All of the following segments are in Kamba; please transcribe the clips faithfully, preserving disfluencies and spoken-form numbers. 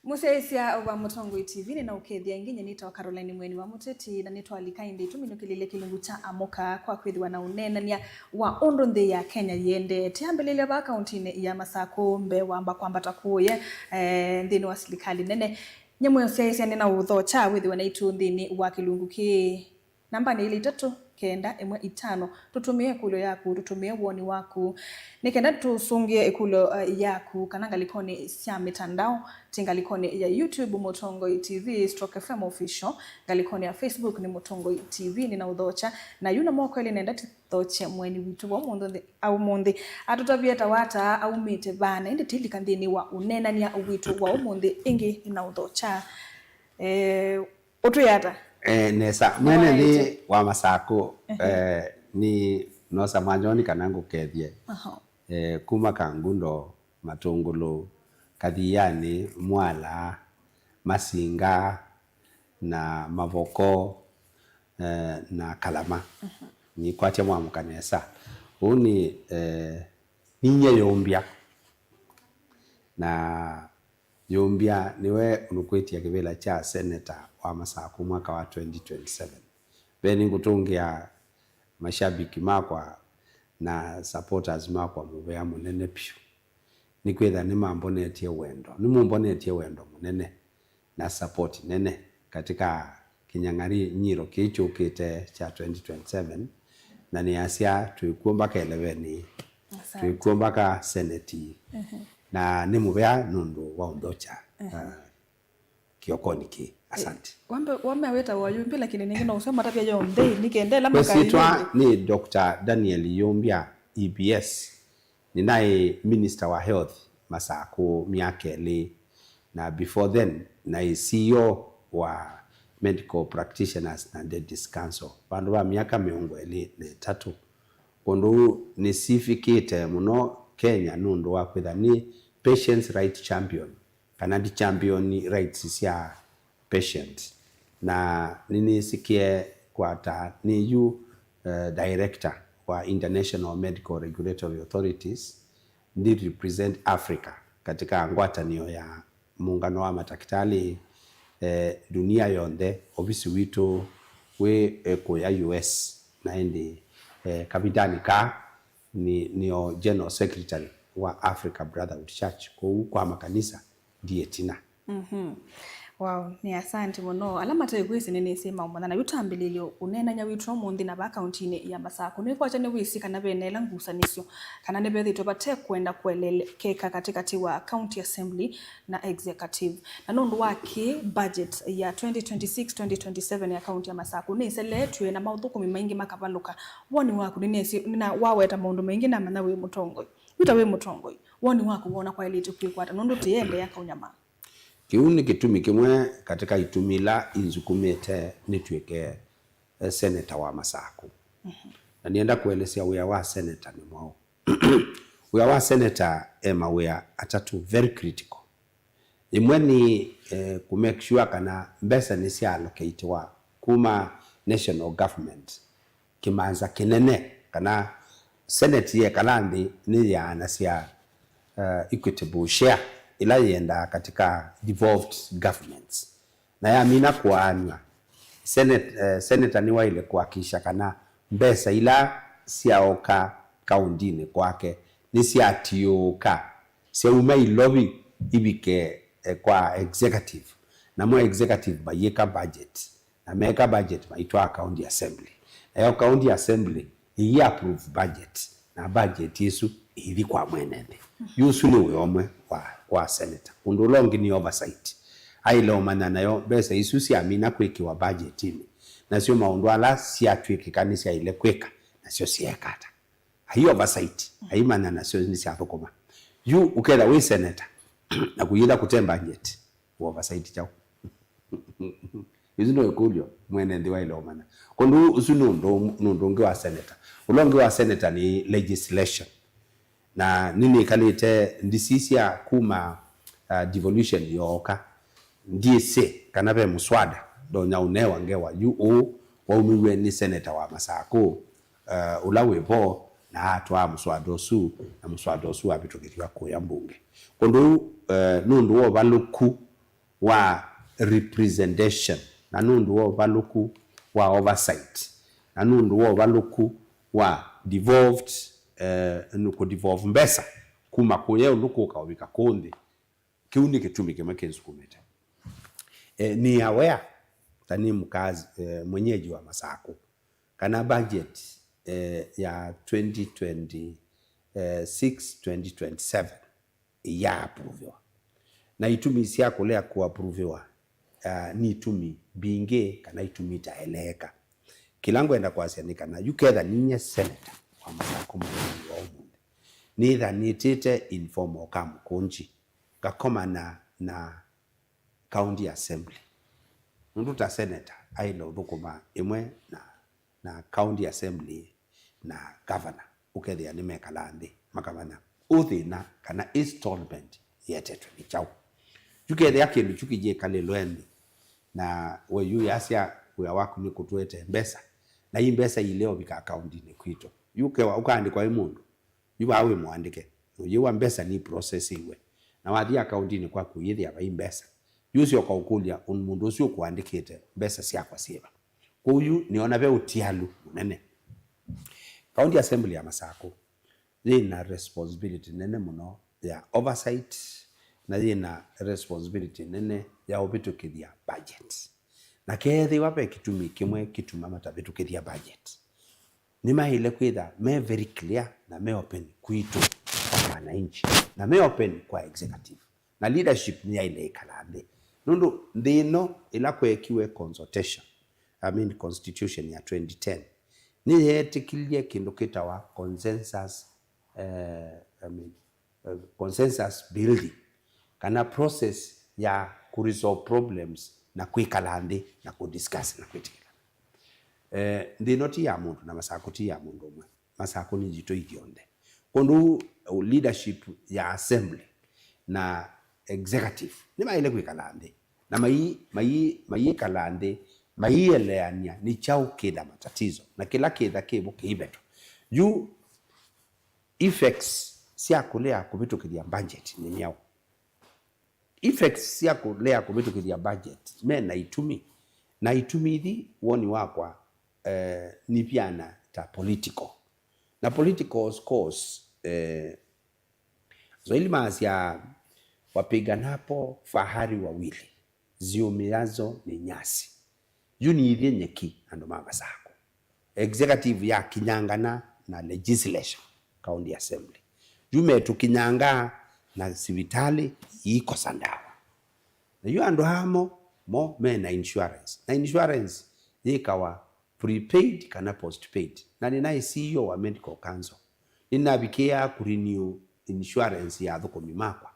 Mũsyaĩĩsya wa Mũtongoi T V, nĩnaũkethya ĩngĩ. Nyie nĩtawa Caroline Mweni wa Mũteti, na nĩtwalika ĩndĩ tũminũkĩlĩlye kĩlungu kya Amũka kwa kwĩthĩwa na ũneenany'a wa ũndũ nthĩ ya Kenya yĩendete. Ambĩlĩlya vaa kauntinĩ ya Masakũ, mbee wamba kwambata kũũye, eh, nthĩnĩ wa silikalĩ nene. Nyie mũsyaĩĩsya nĩnaũthokya wĩthĩwe naitũ nthĩnĩ wa kĩlungu kĩĩ. Nambanĩ ilĩ itatũ kenda ĩmwe itano, tũtũmĩe ĩkũlyo yaku, tũtũmĩe woni waku, nĩ kenda tũsũngĩe ĩkũlyo, eh, yaku kana ngalĩkonĩ sya mĩtandao, ti ngalĩkonĩ ya YouTube Mũtongoi T V stroke F M Official, ngalĩkonĩ ya Facebook nĩ Mũtongoi T V, nĩnaũthokya, na yu na moko elĩ nenda tũthokye mũeni witũ wa ũmũnthĩ, a ũmũnthĩ. Atũtavye ta wata aumĩte vaa, na ĩndĩ tilika nthĩnĩ wa ũneenany'a witũ wa ũmũnthĩ ĩngĩ nĩnaũthokya. Eh, Ũtwĩ ata? Eh, nesa. Mwene nĩ wa Masakũ. Ehe. Eh, nĩ nosa mwanjoni kana ngũkethye. Aha. Eh, kuma Kangundo, Matũngũlũ, Kathianĩ, Mwala, Masinga, na Mavoko, eh, na Kalama. Mhm. Nĩkwatya mwamũka nesa. Ũũ nĩ, eh, ninyie Yũmbya. Na Yũmbya nĩwe ũnũkwĩtye kĩvĩla kya seneta wa Masakũ mwaka wa twenty twenty-seven. Ve nĩngũtũngĩa mashabiki makwa na supporters makwa mũvea mũnene vyũ. Nĩkwĩtha nĩmambonetye wendo, nĩmũmbonetye wendo mũnene na support nene katika kĩnyang'anyĩro kĩĩ kyũkĩte kya twenty twenty-seven, na nĩasya twĩkw'o mpaka elevenĩ, asante, twĩkw'o mpaka seneti. Mhm. Na nĩ mũvea nũndũ wa ũnthokya, mhm, ah, kĩokonĩ kĩĩ. Asante. Wambe, wamea wĩtawa Yũmbya, lakini nĩngĩ no ũseo matavya yonthe, nĩkenda ĩla kwĩsĩtwa makaĩlĩ. Nĩ Doctor Daniel Yũmbya, E B S. Nĩnaĩ Minister wa Health Masakũ myaka ĩlĩ, na before then naĩ C E O wa Medical Practitioners na Dentists Council vandũ va myaka mĩongo ĩlĩ na ĩtatũ. Kũndũ nĩsifikĩte mũno Kenya nũndũ wa kwĩtha nĩ patients right champion, kana ndi champion rights sya patient. Na nĩnĩsĩkĩe kwata nĩ yu, eh, director wa International Medical Regulatory Authorities, ndi represent Africa katika ngwatanĩo ya mũngano wa matakĩtalĩ, eh, dunia yonthe. Ovisi witũ wĩ, eh, kũya U S, na ĩndĩ, eh, kavindanĩ kaa nĩ, nĩo General Secretary wa Africa Brotherhood Church, kũu kwa makanisa ndi ĩtina. Mhm. Wow, nĩ asante mũno. Ala mataĩ kwĩsĩ nĩnĩsĩ maũmanya, na yu tambĩlĩlyo ũneenany'a witũ ũmũnthĩ na vaa kauntinĩ ya Masakũ. Nĩkwakya nĩwĩsĩ kana ve na ĩla ngusanĩsyo, kana nĩvethĩtwe vate kwenda kũeleelekeka katĩkatĩ wa County Assembly na Executive. Na nũndũ wa kĩ, budget ya twenty twenty-six twenty twenty-seven ya kaunti ya Masakũ nĩseletw'e na maũthũkũmi maingĩ makavalũka. Woni waku, nĩnĩsĩ, nĩna waweta maũndũ maingĩ namanya wĩ mũtongoi. Yu ta wĩ mũtongoi, woni waku wona kwaĩlĩte kwĩkwata nũndũ tĩendeea kaũnyamaa? Kĩu nĩ kĩtumi kĩmwe katĩka itumi ila inzukumĩte nĩtw'ĩke, eh, seneta wa Masakũ. Mhm. Na nĩenda kũelesya wĩa wa seneta nĩ mwaũ. Wĩa wa seneta e mawĩa atatũ very critical. Ĩmwe nĩ, eh, kũ make sure kana mbesa nĩsya allocatiwa kuma national government kĩmanza kĩnene, kana senate yekala nthĩ nĩyaanasya, uh, equitable share ĩla yĩendaa katika devolved governments. Na yamina kũaanw'a, senate, eh, senator nĩwaĩle kũhakikisha kana mbesa ila syaoka kaũndinĩ kwake nĩsyatiũũka, syauma Ilovi ivike, eh, kwa executive, namo executive mayĩka budget. Na meka budget maitwaa county assembly. Nayo county assembly ĩi approve budget, na budget ĩsu ĩithi kwa mwene nthĩ. Yu ũsu nĩ wĩa ũmwe wa, wa senator. Ũndũ ũla ũngĩ nĩ oversight. Aĩle ũmanya nayo mbesa isu syamina kwĩkĩwa budgetinĩ, nasyo maũndũ ala syatw'ĩkĩka nĩsyaĩle kwĩka, nasyo syeeka ata. Ai oversight, aimanya nasyo nĩsyathũkũma. Yu ũketha wĩ senator, na kũyĩtha kũte budget, ũoversight kyaũ? Ĩsu no ĩkũlyo mwene nthĩ waĩle ũmanya. Kũndũ ũsu nĩ ũndũ, nĩ ũndũ ũngĩ wa senator. Ũla ũngĩ wa senator nĩ legislation. Na nĩnĩkalĩte ndisisya kuma, uh, devolution yooka. Ndyĩsĩ kana ve mũswada ndonya ũnewa ngewa yu ũũ waumiw'e nĩ senator wa Masakũ, uh, ũla wĩ vo, na atwaa mũswada ũsu, na mũswada ũsu wavĩtũkĩthw'a kũya mbunge. Kũndũ ũu, uh, nũndũ wa ũvalũku wa representation, na nũndũ wa ũvalũku wa oversight, na nũndũ wa ũvalũku wa devolved, eh, nĩ kũ devolve mbesa kuma kũya ĩũlũ kũka ũvika kũũ nthĩ. Kĩu nĩ kĩtumi kĩmwe kĩnsukumĩte. Eh, nĩ aware ta nĩ mkazi, eh, mwenyeji wa Masakũ, kana budget, eh, ya twenty twenty-six, twenty twenty-seven ĩyaapuruviwa. Na itumi sya kũlea kũapuruviwa, ah, nĩ itumi mbingĩ kana itumi itaeleeka. Kĩla ngwenda kwasya nĩ kana yu ketha ninyie seneta wa Masakũ mũthenya wa ũmũnthĩ, nĩthanĩtĩte informal Kamũkũnji ngakomana na County Assembly. Nũndũ ta seneta aĩle ũthũkũma ĩmwe na, na County Assembly na governor, ũkethĩa nĩmekala nthĩ makamanya ũthĩna kana installment yetetwe nĩ kyaũ. Yu kethĩa kĩndũ kyu kĩyĩkalĩlwe nthĩ, na we yu yasya wĩa waku nĩ kũtũete mbesa, na ii mbesa ilea ũvika akaundinĩ kwitũ. Yu ũkewa ũkaandĩkwa ĩ mũndũ, yu vaa wĩ mũandĩke, na ũyĩwa mbesa nĩ processiwe, na wathi akaundinĩ kwaku ũyĩthĩa vai mbesa. Yu ũsyoka ũkũlya mũndũ ũsu ũkũandĩkĩte, mbesa syakwa syĩva? Kwoou yu nĩona ve ũtialu mũnene. County Assembly ya Masakũ yĩ na responsibility nene mũno ya oversight, na yĩ na responsibility nene ya ũvĩtũkĩthya budget. Na keethĩwa ve kĩtumi kĩmwe kĩtuma matavĩtũkĩthya budget, nĩmaĩle kwĩtha me very clear na me open kwitũ kwa wananchi, na me open kwa executive. Na leadership nĩyaĩle ĩkala nthĩ. Nũndũ nthĩ ĩno ĩla kweekiwe consultation, I mean constitution ya twenty ten, nĩyeetĩkĩlye kĩndũ kĩtawa consensus, eh, I mean, eh, consensus building, kana process ya kũresolve problems na kwĩkala nthĩ na kũdiscuss na kwĩtĩkĩlana. Eh, nthĩ ĩno ti ya mũndũ na Masakũ ti ya mũndũ ũmwe. Masakũ nĩ yitũ ithyonthe. Kwoou leadership ya assembly na executive nĩmaĩle kwĩkala nthĩ na mai-, mai-, mayĩkala nthĩ, maieleany'a nĩ kyaũ kĩna matatizo, na kĩla kĩtha kĩvo kĩivetwa. Yu effects sya kũlea kũvĩtũkĩthya budget nĩ myaũ? Effects sya kũlea kũvĩtũkĩthya budget me na itumi, na itumi ithi woni wakwa, eh, nivyana ta political. Na political scores, eh, Swahili maasya, "Wapiganapo fahari wawili, ziumiazo ni nyasi." Yu nĩ ithyĩ nyeki, andũ ma Masakũ. Executive yakinyangana na legislature, County Assembly. Yu metũkinyangaa na sivitalĩ iikosa ndawa. Na yu andũ aa mo, mo me na insurance. Na insurance yĩkawa prepaid kana postpaid. Na nĩ naĩ C E O wa Medical Council. Nĩnavikĩaa kũrenew insurance ya athũkũmi makwa.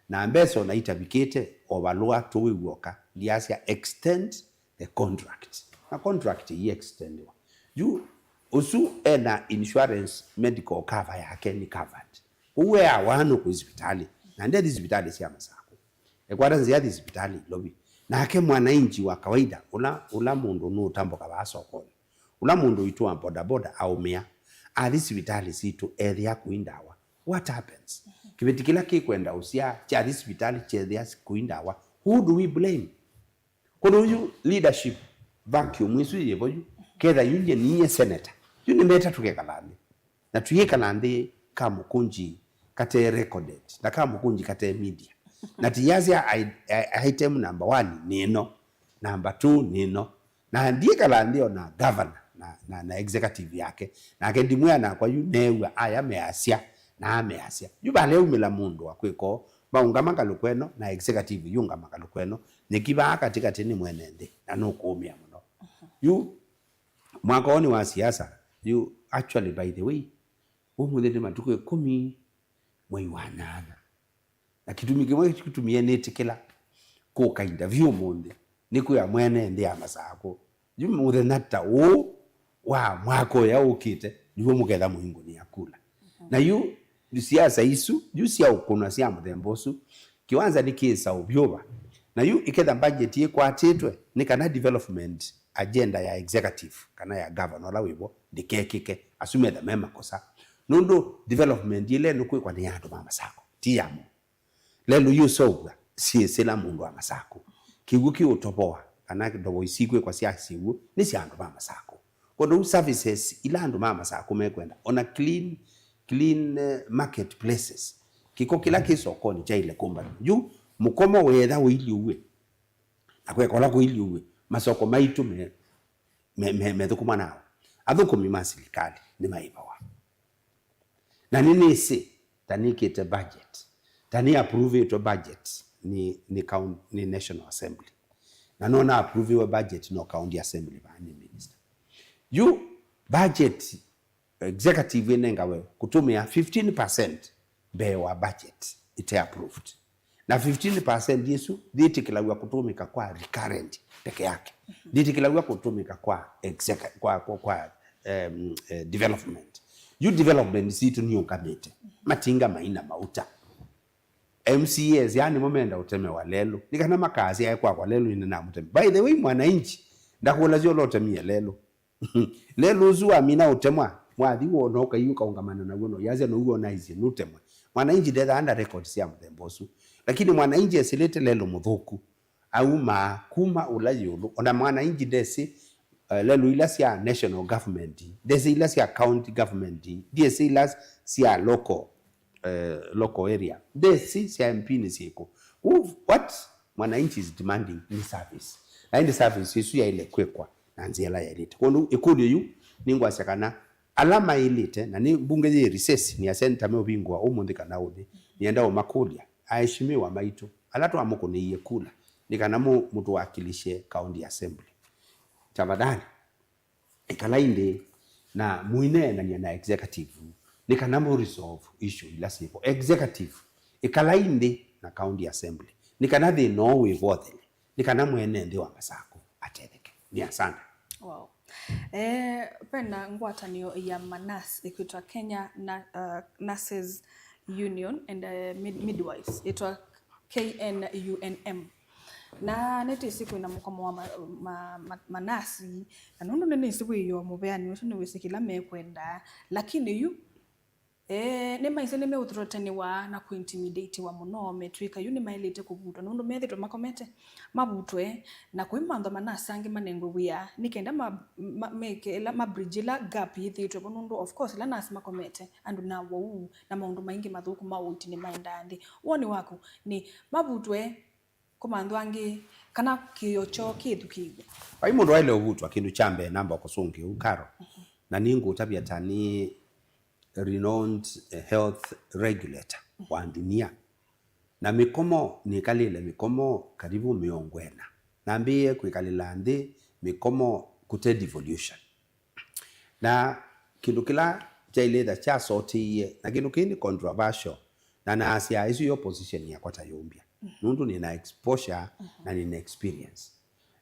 Na mbesa ona itavikĩte, o valũa tũwĩ w'oka, ndiasya extend the contract. Na contract ĩi extendiwa. Yu ũsu ena insurance, medical cover yake nĩ covered. Ũu eawa nũkũ sivitalĩ, na ndethi sivitalĩ sya Masakũ. Ekwata nzĩa thi sivitalĩ Ilovi. Nake mwananchi wa kawaida, ũla, ũla mũndũ nũũtambũka vaa sokonĩ, ũla mũndũ witũ wa bodaboda aũmĩa, athi sivitalĩ sitũ ethĩa kũi ndawa. What happens? Kĩveti kĩla kĩkwenda ũsyaa kyathi sivitalĩ kyethĩa kũi ndawa. Who do we blame? Kũndũ yu leadership vacuum ĩsu yĩvo yu, ketha yu nyie ninyie senator, yu nĩmeta tũkekala nthĩ. Na tũyĩkala nthĩ Kamũkũnji kate recorded, na Kamũkũnji kate media. Na tiyasya i-, i-, item number one nĩ ĩno, number two nĩ ĩno. Na ndiĩkala nthĩ ona governor na, na, na executive yake. Nake ndimwĩa nakwa yu neew'a aya measya, na ameasya. Yu valeumĩla mũndũ wa kwĩka ũu, maũngama ngalũko ĩno, na executive yũngama ngalũko ĩno, nyeki vaa katĩkatĩ nĩ mwene nthĩ, na nũkũũmĩa mũno. Yu mwaka ũũ nĩ wa siasa, yu actually, by the way, ũmũnthĩ nĩ matukũ ĩkũmi mwei wa nyanya. Na kĩtumi kĩmwe kĩtumie nĩtĩkĩla kũka interview ũmũnthĩ, nĩ kwĩa mwene nthĩ ya Masakũ, yu mũthenya ta ũũ wa mwaka ũya ũkĩte, nĩw'o mũketha mũingũnĩa kula. Na yu siasa isu, yu sya ũkũnwa sya mũthemba ũsu, kĩwanza nĩ kĩsaũ vyũ va. Na yu ĩketha budget ĩkwatĩtwe, nĩ kana development agenda ya executive kana ya governor ũla wĩvo ndĩkekĩke, asu metha me makosa. Nũndũ development ĩla ĩnũkwĩkwa nĩ ya andũ ma Masakũ, ti ya mũndũ. Lelũ yũseũvw'a syĩsĩla mũndũ wa Masakũ. kĩw'ũ kĩũtovoa, kana ndovo isikwĩkwa sya syĩw'ũ, nĩ sya andũ ma Masakũ. Kwoou services ila andũ ma Masakũ mekwenda, ona clean, clean, eh, market places, kĩko kĩla kĩ sokonĩ kyaĩle kũmbanwa. Yu mũkomo weetha ũilyĩ ũw'e, na kweka ũla kũilyĩ ũw'e, masoko maitũ me, me, me, methũkũmwa naũ? Athũkũmi ma silikalĩ nĩmaĩvawa. Na nĩnĩsĩ ta nĩkĩte budget, ta nĩ approve-ĩtwe budget nĩ, nĩ, coun- nĩ National Assembly. Na no na approve-iwe budget no County Assembly vaa nĩ minister. Yu budget executive ĩnengawe kũtũmĩa fifteen percent mbee wa budget ĩte approved. Na fifteen percent ĩsu yĩtĩkĩlaw'a kũtũmĩka kwa recurrent peke yake. Ndĩtĩkĩlaw'a kũtũmĩka kwa execu- kwa, kwa, kwa, em, eh, development. Yu development sitũ nĩũngamĩte. Matinga maina mauta. M C As, yani, mo menda ũtemewa lelũ. Nĩ kana makasya e kwakwa lelũ nĩnamũteme. By the way, mwananchi, ndakũlasya ũla ũtemie lelũ. Lelũ ũsu wamina ũtemwa, wathi wona ũkaiũka ũngamana naw'o no yasya now'o naisye nũtemwe. Mwananchi ndethaa nda record sya mũthemba ũsu. Lakini mwananchi esĩlĩte lelũ mũthũku, aumaa kuma ũla ĩũlũ. Ona mwananchi ndesĩ, eh, lelũ ila sya national government, ndesĩ ila sya county government, ndiesĩ ila sya local, eh, local area, ndesĩ sya M P nĩ syĩkũ. Who- what mwananchi is demanding nĩ service. Na ĩndĩ service ĩsu yaĩle kwĩkwa na nzĩa ĩla yaĩlĩte. Kwoou ĩkũlyo yu nĩngwasya kana ala maĩlĩte, na nĩ mbunge yĩ recess, nĩasya nĩtame ũvingũa ũmũnthĩ kana ũnĩ, nĩenda ũmakũlya, aheshimiwa maitũ, ala twamũkũnĩie kula, nĩ kana mũ- mũtũwakilishe County Assembly. Tafadhali, ĩkalai nthĩ na mũineenany'a na executive nĩ kana mũ resolve issue ila syĩvo. Executive, ĩkalai nthĩ na County Assembly nĩ kana thĩna ũũ wĩvo ũthele, nĩ kana mwene nthĩ wa Masakũ atetheke. Nĩ asante. Wow. Eh, vena ngwatanĩo ya manurse ĩkwĩtwa Kenya na, uh, Nurses Union and, uh, Mid- Midwives, ĩtwa K N U N M. Na nĩtĩsĩ kwĩna mũkomo wa ma- ma- ma- manurse, na nũndũ nĩnĩsĩ wĩoo mũveani ũsu nĩwĩsĩ kĩla mekwenda, lakini yu, eh, nĩmaisye nĩmeũthreateniwa na kũintimidatiwa mũno, metw'ĩka yu nĩmaĩlĩte kũvutwa nũndũ methĩtwe makomete, mavutwe, na kũimantha manurse angĩ manengwe wĩa nĩ kenda ma- ma- meke ĩla ma bridge ĩla gap yĩthĩĩtwe vo, nũndũ of course ĩla nurse makomete andũ na wau na maũndũ maingĩ mathũku ma ũiiti nĩmaendaa nthĩ. Woni waku nĩ mavutwe kũmanthwa angĩ kana kĩĩo kyoo kĩthukĩĩw'e? Vai mũndũ waĩle ũvutwa, kĩndũ kya mbee namba kũsũngĩa ũu Karo, na nĩngũtavya ta nĩ renowned, eh, health regulator wa ndunia. Na mĩkomo, nĩkalĩle mĩkomo karibu mĩongo ĩna. Nambĩĩe kwĩkalĩla nthĩ mĩkomo kũte devolution. Na kĩndũ kĩla kyaĩlĩtha kyasotĩie, na kĩndũ kĩĩ nĩ controversial, na naasya ĩsu yo position yakwa ta yũmbya, nũndũ nĩna exposure na nĩna experience.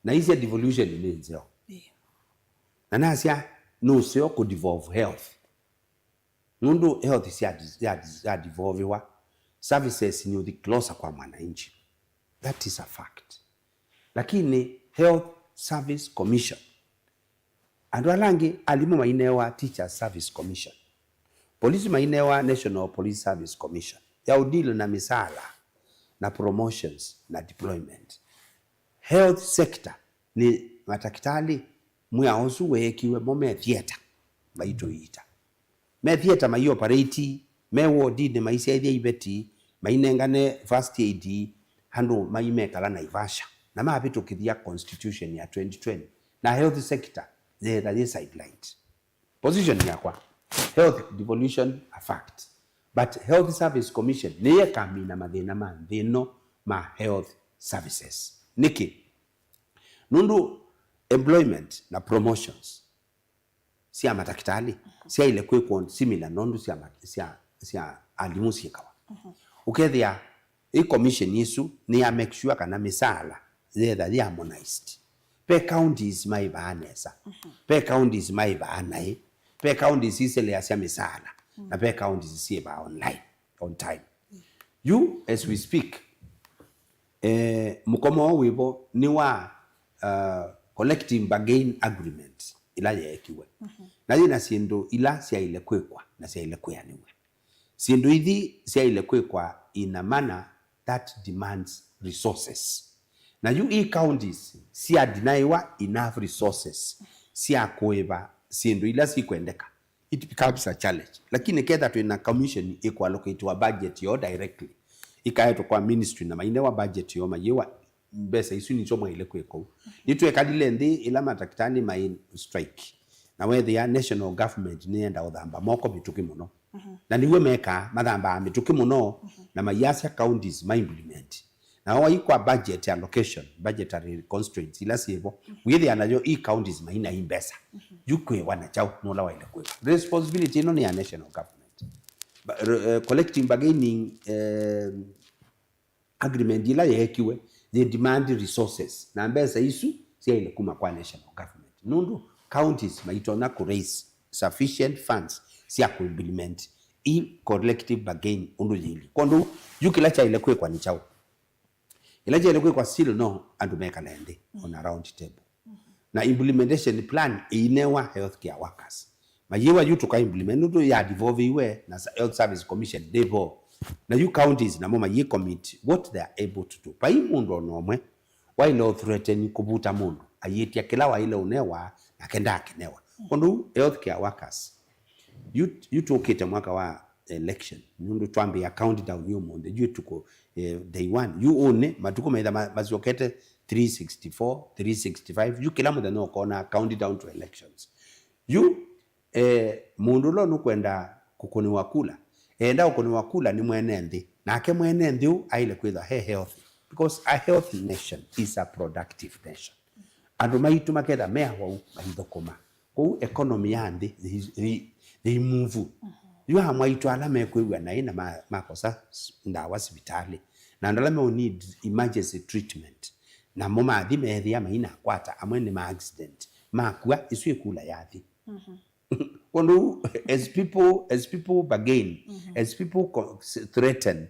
Naisye devolution nĩ nzeo. Ĩĩ. Na nasya nũseo kũ devolve health. Nũndũ health sya, sya, sya devolviwa, services nĩũthi closer kwa mwananchi. That is a fact. Lakini Health Service Commission, andũ ala angĩ, alimũ mainewa Teachers Service Commission, polisi mainewa National Police Service Commission ya ũdeal na mĩsaala na promotions na deployment. Health sector nĩ matakĩtalĩ, mwĩao ũsu weekiwe mo me theater maitũiita. Me theater maioperate, me wodinĩ maisyaĩthya iveti, mainengane first aid, andũ maimekala Naivasha, na mavĩtũkĩthya constitution ya twenty twenty, na health sector yeetha yĩ sidelined. Position yakwa, health devolution a fact, but Health Service Commission nĩyo ĩkamina mathĩna ma nthĩ ĩno ma health services. Nĩkĩ? Nũndũ employment na promotions sya matakĩtalĩ syaĩle kwĩkwa similar nũndũ sya ma- sya sya alimũ syĩkawa. Ũkethĩa ĩ commission ĩsu nĩ ya make sure kana mĩsaala yetha yĩ harmonized. Ve counties maĩvaa nesa, ve counties maĩvaa naĩ, ve counties iseleasya mĩsaala, na ve counties syĩvaa online on time. Yu, as we speak, eh, mũkomo ũũ wĩvo nĩ wa, uh, collective bargain agreement ĩla yeekiwe. Na yĩna syĩndũ ila syaĩle kwĩkwa na syaĩle kwĩanĩw'a. Syĩndũ ithi syaĩle kwĩkwa in a manner that demands resources. Na yu i counties sya deniwa enough resources sya kũĩva syĩndũ ila sikwendeka, it becomes a challenge. Lakini ketha twĩ na commission ĩkũallocatiwa budget yoo directly, ikaetwa kwa ministry na mainewa budget yoo, mayĩwa mbesa isu nĩsyo mwaĩle kwĩka ũu. Nĩtwekalile nthĩ ĩla matakĩtalĩ maĩ strike, na wethĩa national government nĩyenda ũthamba moko mĩtũkĩ mũno. Na nĩw'o mekaa, mathambaa mĩtũkĩ mũno, na mayasya counties ma implement. Na waikwa budget allocation, budgetary constraints ila syĩvo, wĩthĩa nayo i counties maina i mbesa. Yu kwĩwa na kyaũ nũla waĩle kwĩwa? Responsibility ĩno nĩ ya national government. Ba- re- eh, collective bargaining, eh, agreement ila yeekiwe yĩ demand resources, na mbesa isu syaĩle kuma kwa national government, nũndũ counties maitonya kũ raise sufficient funds sya kũ implement i collective bargain ũndũ yĩilyĩ. Kwondũ yu kĩla kyaĩle kwĩkwa nĩ kyaũ? Ĩla kyaĩle kwĩkwa still no andũ mekale nthĩ on a round table, na implementation plan ĩinewa healthcare workers. Mayĩwa yu tũka implement nũndũ ya devolviwe na sa- Health Service Commission ndĩvo. Na yu counties namo mayĩ commit what they are able to do. Vai mũndũ ona ũmwe waĩle ũthreaten kũvuta mũndũ ayĩtya kĩla waĩle ũnewa, nake ndaakenewa. Kwondũ healthcare workers, yu yu tũkĩte mwaka wa election, nũndũ twambĩĩa countdown yu ũmũnthĩ, yu ĩtukũ, eh, day one. Yu ũnĩ matukũ maitha ma- masyokete three sixty-four, three sixty-five, yu kĩla mũthenya ũkona countdown to elections. Yu eh, mũndũ ũla nũkwenda kũkũnĩwa kula, enda kũkũnĩwa kula nĩ mwene nthĩ, nake mwene nthĩ ũũ aĩle kwĩthwa he healthy, because a healthy nation is a productive nation. Andũ maitũ maketha me awau maithũkũma, kwoou economy ya nthĩ yĩ- yĩ- yĩimuvu. Yu amwaitũ ala mekwĩw'a naĩ na ma- makosa s- ndawa sivitalĩ, na andũ ala meũ need emergency treatment, namo mathi meethĩa mainakwata, amwe nĩ ma accident, makua, ĩsu ĩkula yathi. Kwondũ as people, as people bargain, as people co- s- threaten,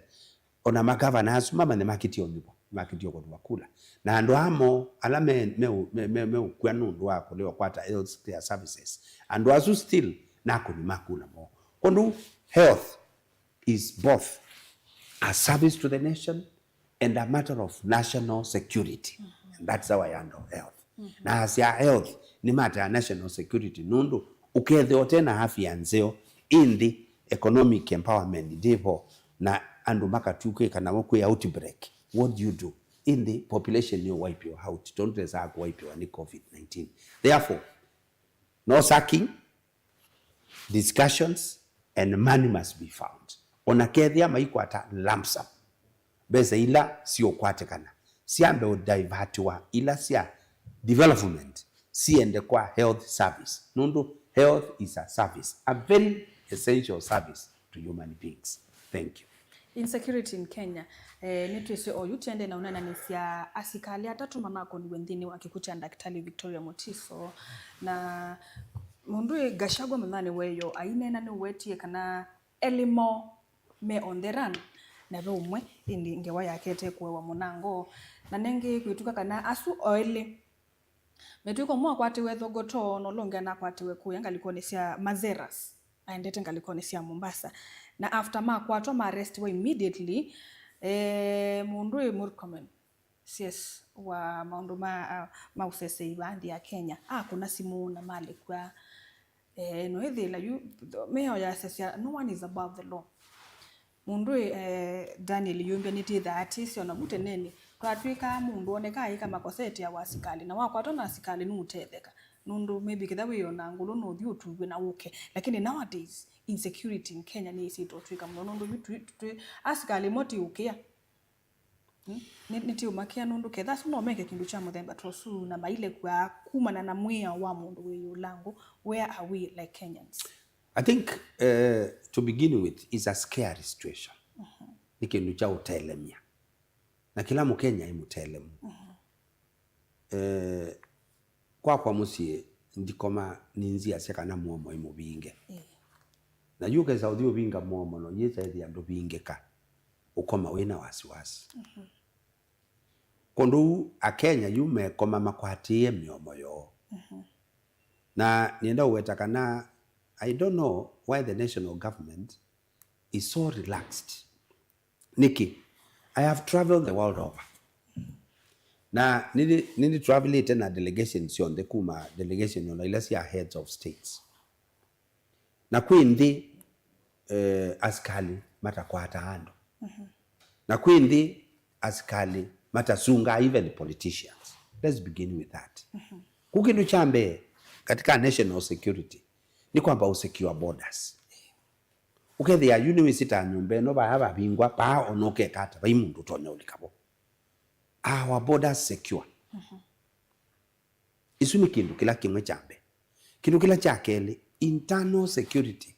ona magavana asu mamanye makĩtie ũnyuvo, makĩtie kũtũa kula. Na andũ amo ala me- me- me- me- meũkw'a nũndũ wa kũlea kwata health care services, andũ asu still nakũni makula moo. Kwondũ health is both a service to the nation and a matter of national security. And that's how I handle health. Na asya health nĩ matter ya national security, nũndũ ũkethĩa ũte na afya nzeo, ĩndĩ economic empowerment ndĩvo, na andũ makatw'ĩka namo kwĩ outbreak, what do you do? Ĩndĩ population nĩ wipe out, tondũ tesaa kũ wipe nĩ covid nineteen. Therefore, no sacking, discussions, and money must be found. Ona kethĩa maikwata lump sum, mbesa ila siũkwatĩkana syambe ũdivertiwa ila sya development siende kwa health service, nũndũ health is a service, a very essential service to human beings. Thank you. Insecurity in Kenya. Eh, nĩtwĩsĩ oyu tiende na ũnenanĩsya asikalĩ atatũ manakũniwe nthĩnĩ wa kĩkw'ũ kya Daktari Victoria Mutiso, na mũndũ ĩ Gachagua mũthanĩ weyo ainena nĩũwetie kana elĩ moo me on the run, na ve ũmwe ĩndĩ ngewa yake ĩtekũewa mũnango, na nengĩ kwĩtuka kana asu o elĩ, metwĩka ũmwe akwatiwe Thogoto na ũla ũngĩ anakwatiwe kũya ngalĩkonĩ sya Mazeras, aendete ngalĩkonĩ sya Mombasa, na after makwatwa ma arrestiwa immediately, eh, mũndũ ĩ Murkomen, C S wa maũndũ ma, ah, ma ũsesei va nthĩ ya Kenya, akũna simũ na malĩkw'a. Eh, no ĩthĩla yu mĩao yasasya, no one is above the law. Mũndũ ĩ, eh, Daniel Yumbia nĩtĩthaa atĩsĩ ona vu tenenĩ twatw'ĩkaa mũndũ onekaa aĩka makosa eteawa asikalĩ, na wakwatwa na asikalĩ nũũtetheka, nũndũ maybe ketha wĩ ona ngũlũ nũthi ũtuw'e na ũke. Lakini nowadays insecurity in Kenya nĩyĩsĩte ũtw'ĩka mũno, nũndũ yu twi, twi, asikalĩ mo ti ũkĩa. Hmm? Nĩ, nĩtiũmakĩa nũndũ ketha asu no meke kĩndũ kya mũthemba ta ũsu na mailekwa kumana na mwĩao wa mũndũ wĩ ĩũlangũ, where are we like Kenyans? I think, uh, to begin with, is a scary situation. Nĩ kĩndũ kya ũtelemya. Na kĩla Mũkenya ĩ mũtelemu. Eh, kwakwa mũsyĩ ndikoma ninziasya kana mũomo ĩ mũvinge. Ĩĩ. Na yu ũkesa ũthi ũvinga mũomo no yĩsa ĩthĩa ndũvingĩka, ũkoma wĩna wasiwasi. Kwondũ ũu Akenya yu mekoma makwatĩĩe mĩomo yoo. Na nĩenda ũweta kana I don't know why the national government is so relaxed. Nĩkĩ? I have traveled the world over. Na nĩndĩ, nĩndĩ travelĩte na delegation syonthe, kuma delegation ona ila sya heads of states. Na kwĩ nthĩ, eh, asikalĩ matakwataa andũ. Na kwĩ nthĩ asikalĩ matasungaa even politicians. Let's begin with that. Ku kĩndũ kya mbee katika national security nĩ kwamba ũsecure borders. Ũkethĩa yu nĩwĩsĩtaa nyũmba ĩno vaya vavingwa, vaa ona ũkeka ata, vai mũndũ ũtonya ũlika vo. Our borders secure. Isu nĩ kĩndũ kĩla kĩmwe kya mbee. Kĩndũ kĩla kya kelĩ, internal security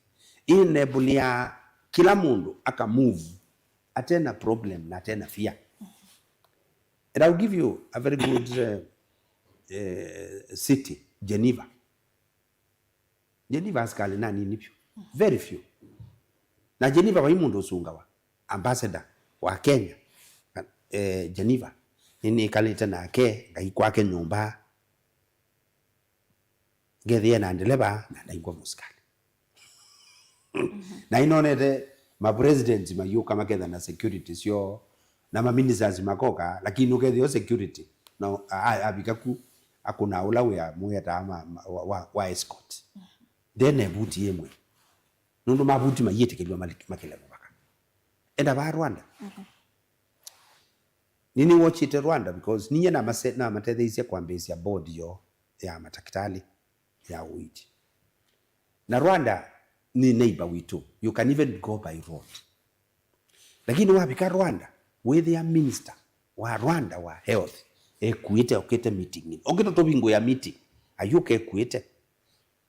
ĩenableaa kĩla mũndũ aka move atena problem na atena fear. And I'll give you a very good, uh, uh, city, Geneva. Geneva asikalĩ nanini vyũ. Very few. Na Geneva vai mũndũ ũsungawa. Ambassador wa Kenya, eh, Geneva, nĩnĩkalĩte nake, ngai kwake nyũmba, ngethĩe na ndeleva, na ndaingwa mũsikalĩ. Na inonete ma presidents mayũka maketha na security syoo, na ma ministers makoka, lakini ũkethĩa security, no, a-, a-, avika ku, akũna ũla wĩa mũetaa ma, ma, wa, wa, wa escort. Ndene vuti ĩmwe. Nũndũ mavuti mayĩtĩkĩlw'a mali-, makĩle mũvaka. Enda vaa Rwanda. Nĩnĩwatchĩte Rwanda because ninyie namase-, namatetheisye kwambĩĩsya board yoo ya matakĩtalĩ ya ũiiti. Na Rwanda nĩ neighbor witũ. You can even go by road. Lakini wavika Rwanda, wĩthĩa minister wa Rwanda wa health ekuĩte, okĩte meeting. Okĩte tũvingũĩa meeting, ayũka ekuĩte.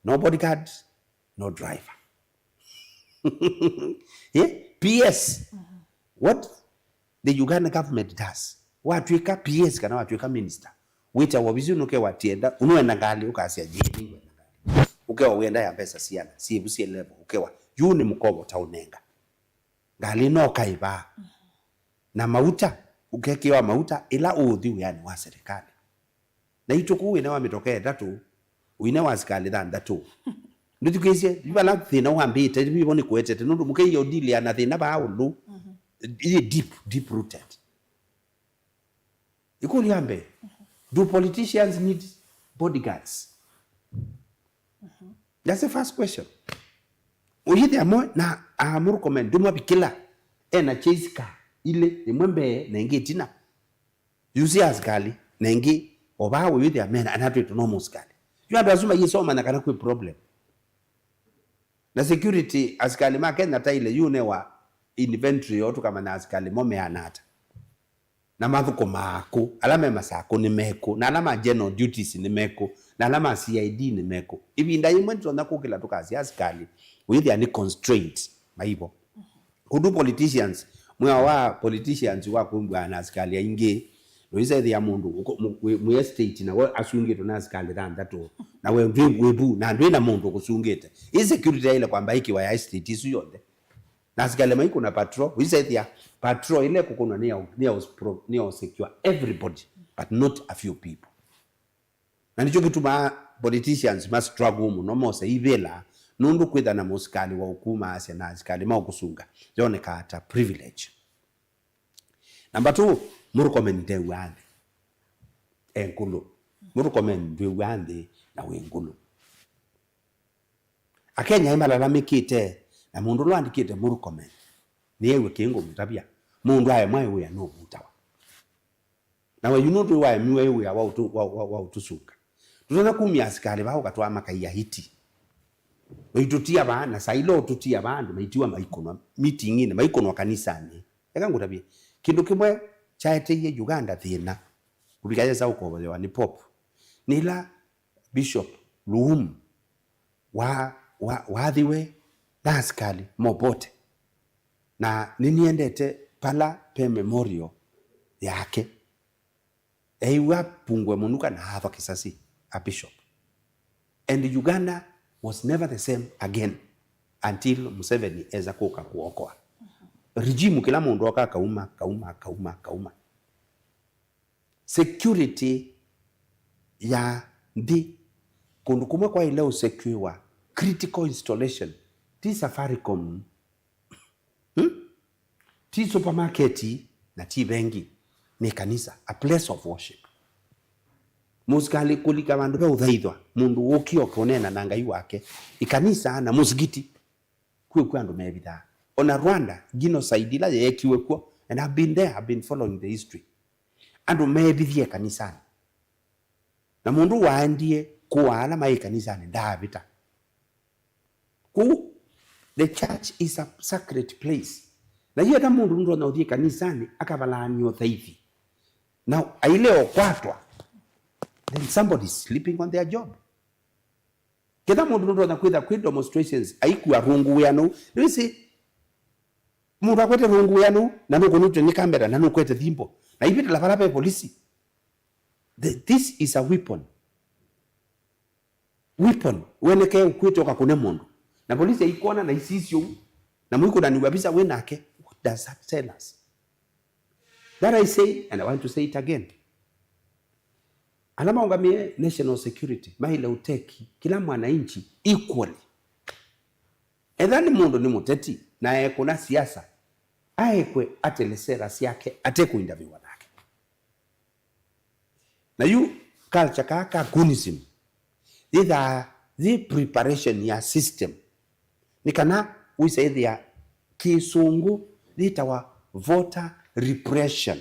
No bodyguard, no driver. Yeah? P S. What the Uganda government does, watwĩka P S kana watwĩka minister, wĩta wovisi ũnũkewa tienda, ũnũenda ngalĩ, ũkasya, "Yĩ, nĩngwenda ngalĩ." Ũkewa wĩenda ya mbesa siana, syĩvu syĩ level, ũkewa, "Yu nĩ mũkovo ta ũnenga." Ngalĩ ĩno ũkaĩvaa. Na mauta, ũkekĩwa mauta ĩla ũũthi wĩanĩ wa serikali. Na itũkũ wĩne wa mĩtoka ĩtatũ, wĩne wa asikalĩ thanthatũ. Ndũthukĩĩsye, yu vala thĩna wambĩĩte, vivo nĩ kũetete, nũndũ mũkei ũdilĩa na thĩna vaa ũlũ. Ĩyĩ deep, deep rooted. Ĩkũlyo ya mbee, do politicians need bodyguards? That's the first question. Ũyĩthĩa mo na a Murkomen ndũmavikĩla, ena chase car ilĩ, ĩmwe mbee na ĩngĩ ĩtina. Yu sya asikalĩ, na ĩngĩ o vaa ũyĩthĩa mena anatwĩtũ no mũsikalĩ. Yu andũ asu mayĩsoma na kana kwĩ problem. Na security, asikalĩ ma Kenya taile yu newa inventory yoo tũkamanya asikalĩ mo meana ata. Na mathũkũmaa kũ? Ala me masakũ nĩ mekũ? Na ala ma general duties nĩ mekũ? Na ala ma C I D nĩ mekũ? Ĩvinda yĩmwe nĩtonya kũkĩla tũkasya asikalĩ, ũyĩthĩa nĩ constraint maivo. Kũndũ politicians, mwĩao wa politicians wa kũmbwa na asikalĩ aingĩ, noisethĩa mũndũ ũko-, mũ-, wĩ, mwĩ estate na we asungĩtwe na asikalĩ thanthatũ, na we ndwĩ wĩvu, na ndwĩ na mũndũ ũkũsungĩte. Ĩ security yaĩle kwamba ĩkĩwa ya estate isu yonthe. Na asikalĩ maikũna patrol, ũisethĩa patrol ĩla ĩkũkũnwa nĩ ya, nĩ ya, nĩ ya secure everybody, but not a few people. Na nĩkyo kĩtumaa politicians ma struggle mũno mose ivĩla, nũndũ kwĩtha na mũsikalĩ wa ũkumaasya na asikalĩ ma ũkũsunga yonekaa ta privilege. Namba two, Murkomen ndew'aa nthĩ. E ngũlũ. Murkomen ndwĩw'aa nthĩ na wĩ ngũlũ. Akenya nĩmalalamĩkĩte, na mũndũ ũla ũandĩkĩte Murkomen nĩew'e kĩĩ ngũmũtavya, mũndũ aemwa ĩ wĩa nũvutawa. Na we yu nũndũ waemiwe ĩ wĩa wa ũtũ-, wa, wa, wa ũtũsunga. Tũtonya kumya asikalĩ vaa ũkatwaa makaia hiti. Maitũtia vaa, na saa ila ũtũtia vaa, andũ maitiwa maikũnwa miting'inĩ, maikũnwa kanisanĩ. Eka ngũtavye, kĩndũ kĩmwe kyaeteie Uganda thĩna, kũvika yesa ũkovoyewa nĩ Pope, nĩ ĩla Bishop Luum wa, wa, waathiwe na asikalĩ ma Obote. Na nĩniendete pala pe memorial yake. Eiw'a pungwe mũnuka na ava kĩsasi a bishop. And Uganda was never the same again until Museveni eza kũka kũokoa. Regime kĩla mũndũ oka kauma, kauma, kauma, kauma. Security ya nthĩ, kũndũ kũmwe kwaĩle ũsekiwa critical installation, ti Safaricom, hmm? Ti supermarket, na ti vengi, nĩ kanisa, a place of worship. Mũsikalĩ kũlika vandũ ve ũthaithwa, mũndũ ũkĩo kũneena na Ngai wake. Ikanisa na mũsikiti, kwĩ kw'o andũ mevithaa. Ona Rwanda, genocide ĩla yeekiwe kw'o, and I've been there, I've been following the history. Andũ meevithie kanisanĩ. Na mũndũ waendie kũaa ala maĩ kanisanĩ ndaavĩta. Kũu, the church is a sacred place. Na yu ata mũndũ nũtonya ũthiĩ kanisanĩ akavalaany'a ũthaithi. Na aile o kwatwa, then somebody is sleeping on their job. Ketha mũndũ nũtonya kwĩtha kwĩ demonstrations, aikua rungu wĩa nũu. Nĩwĩsĩ, mũndũ akwete rungu wĩa nũu, na nũkũnĩtwe nĩ kamera, na nũkwete thimbo. Na ivĩtĩla vala ve polisi. The, this is a weapon. Weapon, wenekee ũkwĩte ũkakũne mũndũ. Na polisi aikwona na isisyo ũu, na mũikũnanĩw'a visa wĩ nake. What does that tell us? That I say, and I want to say it again. Ala maũngamĩe national security, maĩle ũteki kĩla mwananchi equally. Etha nĩ mũndũ nĩ mũteti, na ekũna siasa, aekwe atele sera syake atekũindaviwa nake. Na yu culture kaa ka coonism, yĩthaa yĩ preparation ya system. Nĩ kana wĩsa ĩthĩa kĩsũngũ yĩtawa voter repression.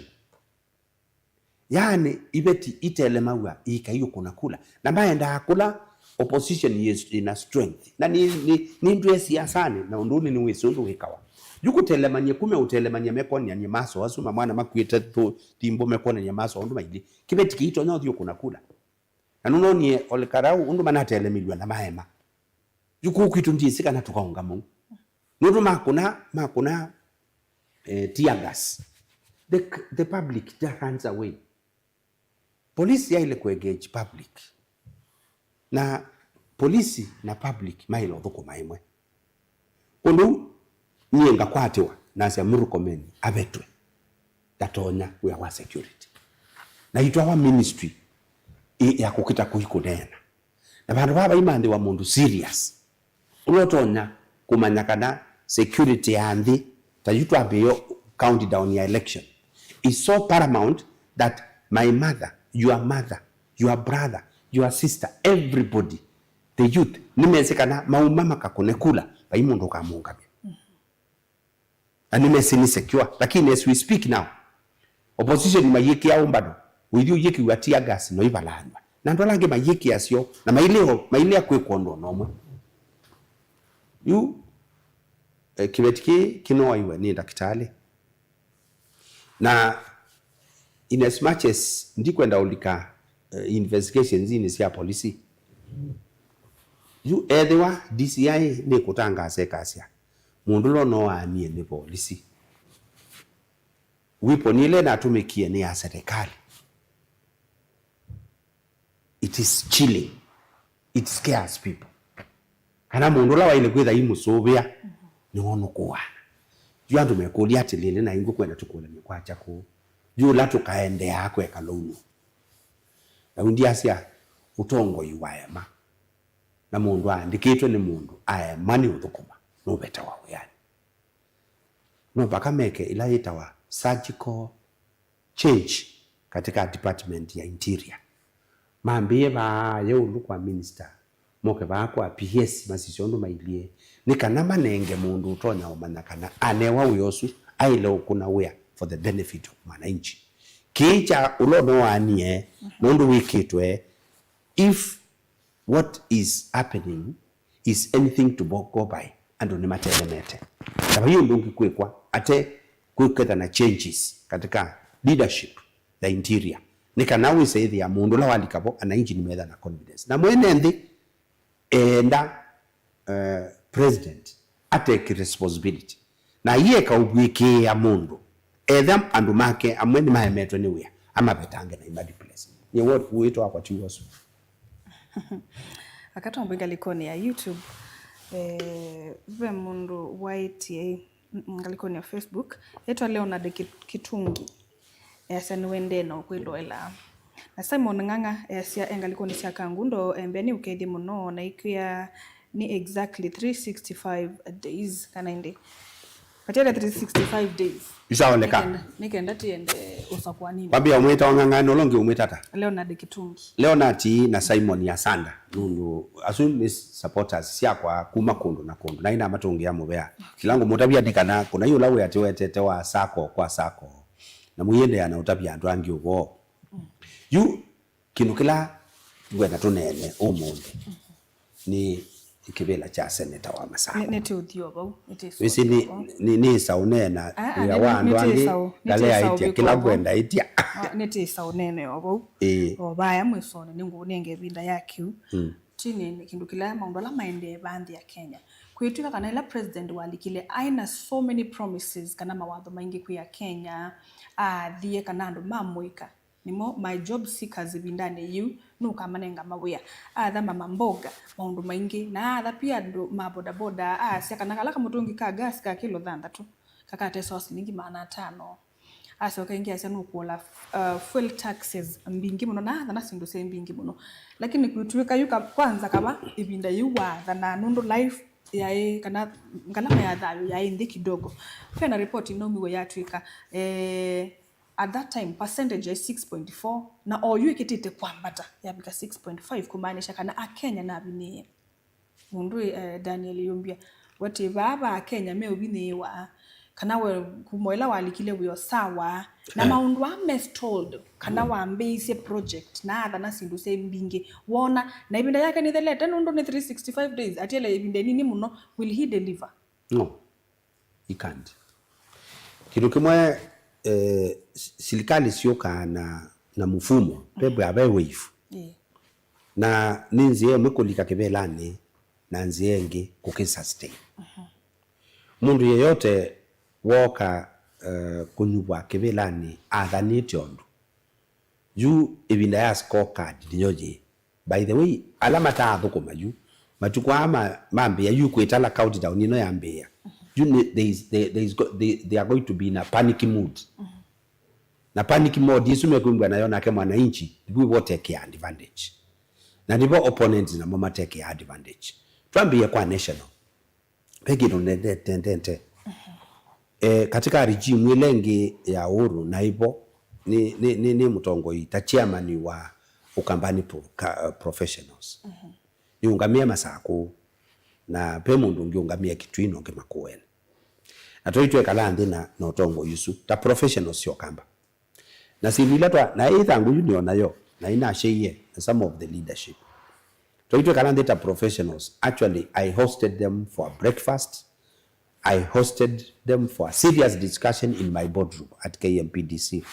Yaani, iveti itelemaw'a iikai ũkũna kula. Na maendaa kũla opposition yĩ, ĩna strength. Na nĩ, nĩ, nĩ ndw'e siasanĩ, na ũndũ ũnĩ nĩwĩsĩ ũndũ wĩkawa. Yu kũtelemany'a, kume ũtelemany'a mekwonany'a maso, asu mamwana makuĩte thũ, thimbũ mekwonany'a maso, ũndũ mailyĩ. Kĩveti kĩitonya ũthi ũkũna kula. Na nũnonie Ol Kalou ũndũ manatelemilw'a na maema. Yu kũu kwitũ ndiĩsĩ kana tũkaũngama ũu. Nũndũ makũna, makũna, eh, tear gas. The, the public just runs away. Polisi yaĩle kũ engage public. Na polisi na public maĩle ũthũkũma ĩmwe. Ũndũ nyie ngakwatĩwa, nasya Murkomen avetwe. Ndatonya wĩa wa security. Na itwawa ministry ĩ, ya kũkita kũi kũneena. Na vandũ vaa vaimanthĩwa mũndũ serious. Ũla ũtonya kũmanya kana security ya nthĩ, ta yu twambĩĩo countdown ya election, is so paramount that my mother, your mother, your brother, your sister, everybody, the youth, nĩmesĩ kana mauma makakũne kula, vai mũndũ ũkamũũngamya. Na nĩmesĩ nĩ secure, lakini as we speak now, opposition mayĩkĩa ũmbano, ũithi ũyĩkĩw'a tear gas no ivalaanw'a. Na andũ ala angĩ mayĩkĩa syo, na maileo, mailea kwĩkwa ũndũ ona ũmwe. Yu, eh, kĩveti kĩĩ kĩnoaiwe nĩ ndakĩtalĩ. Na in as much as ndikwenda ũlika, eh, investigations inĩ sya polisi, yu ethĩwa D C I nĩkũtangaasa ĩkasya, mũndũ ũla ũnoanie nĩ polisi. Weapon ĩla ĩnatũmĩkie nĩ ya serikali. It is chilling. It scares people. Kana mũndũ ũla waĩle kwĩtha imũsũvĩa, nĩwe ũnũkũaa. Yu andũ mekũlya atĩlĩlĩ, na ingĩ kwenda tũkũlany'e kwakya kũũ. Yu ũla tũkaendeaa kweka lũuno. Na yu ndiasya ũtongoi waema. Na mũndũ aandĩkĩtwe nĩ mũndũ aema nĩ ũthũkũma, nũvetawa wĩanĩ. No mpaka meke ĩla yĩtawa surgical change katika department ya interior. Mambĩĩe vaa ye ũndũ kwa minister, moke vaa kwa P S, masisye ũndũ mailyĩ, nĩ kana manenge mũndũ ũtonya ũmanya kana anewa wĩa ũsu aĩle ũkũna wĩa for the benefit of mwananchi. Kĩĩ kya ũla ũnoanie nũndũ wĩkĩtwe, if what is happening is anything to bo-, go by, andũ nĩmatelemete. Na vai ũndũ ũngĩ kwĩkwa ate kwĩketha na changes katika leadership ya interior. Nĩ kana wĩse ĩthĩa mũndũ ũla walika vo, ananchi nĩmetha na confidence. Na mwene nthĩ eenda, eh, president ateke responsibility. Na aieka ũvw'ĩkĩĩa mũndũ, etha andũ make amwe nĩmaemetwe nĩ wĩa, amavetange na imadiples. Nye wĩto wakwa ti ũsu. Aka twambe ngalĩkonĩ ya YouTube, eh, ve mũndũ waĩtye, mm, ngalĩkonĩ ya Facebook, etwa Leonard Kit-, Kitungi. Easya nĩwendee na ũkwĩloela. Na Simon Ng'ang'a easya e ngalĩkonĩ sya Kangundo, e mbee nĩ ũkethye mũno, na ikwĩa nĩ exactly three sixty-five days, kana ĩndĩ Vatiele three sixty-five days. Isaoneka. Nĩkenda tiende ũsakwanini. Kwambia ũmwĩta Ong'ang'a, na ũla ũngĩ ũmwĩta ata? Leonard Kitungi. Leonard na Simon Asanda. Nũndũ asu nĩ supporters syakwa kuma kũndũ na kũndũ. Na ina matũngĩa mũvea. Kĩla ngũmũtavya nĩ kana kũna yũla wĩ atĩ wetete wa sako kwa sako. Na mũiendeea na ũtavya andũ angĩ ũvoo. Yu kĩndũ kĩla ngwenda tũneene ũmũnthĩ nĩ kĩvĩla kya seneta wa Masaku. Nĩ- nĩtĩ ũthio vau. Wĩsĩ nĩ- nĩ- nĩĩsa ũneena wĩa wa andũ angĩ. Ndaleaĩtya kĩla ngwenda ĩtya. Nĩtĩsa ũnene o vau. Ĩĩ. O vaya mwĩsonĩ nĩngũnenga ĩvinda ya kĩu. Tinĩ nĩ kĩndũ kĩla maũndũ ala maendee vaa nthĩ ya Kenya. Kwĩtw'ĩka kana ĩla president walikile aĩ na so many promises kana mawatho maingĩ kwĩ Akenya, athie kana andũ mamũĩka. Nĩmo my job seekers ĩvindanĩ yĩu, nũkamanenga mawĩa. Aatha mama mboga, maũndũ maingĩ, na aatha pia andũ ma bodaboda, aasya kana kala kamũtũngi ka gas ka kĩlo thanthatũ kakatesawa silingi maana atano. Asyoka ĩngĩ asya nũkũola uh, fuel taxes mbingĩ mũno, na aatha na syĩndũ syĩ mbingĩ mũno. Lakini kwĩtw'ĩka yu ka- kwanza kava ĩvinda yĩu waatha na nũndũ life yaĩ kana ngalama ya thayũ yaĩ nthĩ kidogo. Kwĩ na report inaumiwe yatw'ĩka eh, at that time percentage ya six point four, na oyu ĩkĩtĩte kwambata yavika six point five, kumaanisha kana Akenya navinĩĩe. Mũndũ eh, Daniel Yumbia wati vaa va Akenya meũvinĩĩwa kana we kuma ĩla walikile wĩo sawa na maũndũ aa me stalled kana wambĩĩisye project na athana syĩndũ syĩ mbingĩ wona na ĩvinda yake nĩthelete nũndũ nĩ three sixty-five days atiele ĩvinda ĩnini mũno, will he deliver? No. He can't. Kĩndũ kĩmwe eh, si- silikali syũkaa na, na mfumo, pepo ya ve wave. Ĩĩ. Na nĩ nzĩa ĩmwe kũlika kĩvĩlanĩ na nzĩa ĩngĩ kũkĩsustain. Mũndũ yeyote woka eh, kũnyuvwa kĩvĩlanĩ athanĩte ũndũ. Yu ĩvinda ya scorecard nĩyo yĩ. By the way, ala mataathũkũma yu, matukũ aa ma- mambĩĩa yu kwĩtala countdown ĩno yambĩĩa. Yu nĩ- there is- there- there is go- they- they are going to be in a panic mood. Na panic mode ĩsu mekwĩmbwa nayo nake mwananchi, nĩvo ivo ũtekea advantage. Na nĩvo opponents namo matekea advantage. Twambĩĩe kwa national. Ve kĩndũ nendete. Eh, katika regime ĩla ĩngĩ ya Uhuru na ivo nĩ, nĩ, nĩ, nĩ mũtongoi ta chairman wa Ukambani pro, ka, uh, Professionals. Nĩũngamĩe Masaku na ve mũndũ ũngĩ ũngamĩe Kitui na ũngĩ Makueni. Na twaitwekala nthĩ na, na ũtongoi ũsu ta professionals sya Ũkamba. Na syĩndũ ila twa na ĩthangũ yu nĩonayo na inasheie na some of the leadership. Twaitwekala nthĩ ta professionals, actually I hosted them for a breakfast. I hosted them for a serious discussion in my boardroom at K M P D C.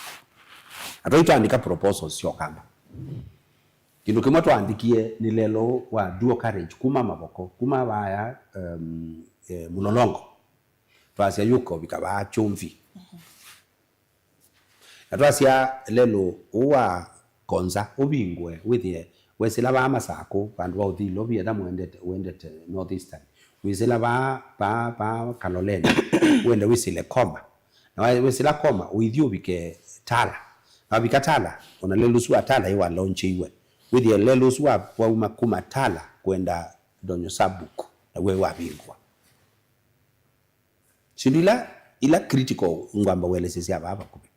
Na twaitandĩka proposals sya Ũkamba. Kĩndũ kĩmwe twaandĩkie nĩ lelũ wa dual carriage kuma Mavoko, kuma vaya um, eh, Mũlolongo. Twasya yũka ũvika vaa Kyũmvi. Na twasya lelũ ũũ wa Konza ũvingũe wĩthĩe wesĩla vaa Masakũ vandũ va ũthi Ilovi etha mwendete, wendete North Eastern. Wĩsĩla vaa, vaa, vaa Kaloleni wende wĩsĩle Koma. Na wa- wĩsĩla Koma ũithi ũvike Tala. Na wavika Tala, ona lelũ ũsu wa Tala ĩ wa launchiwe. Wĩthĩe lelũ ũsu wa- wauma kuma Tala kwenda Donyo Sabuk, naw'o wavingũa. Syĩndũ ila, ila critical ngwamba ũelesya sya vaa vakuvĩ.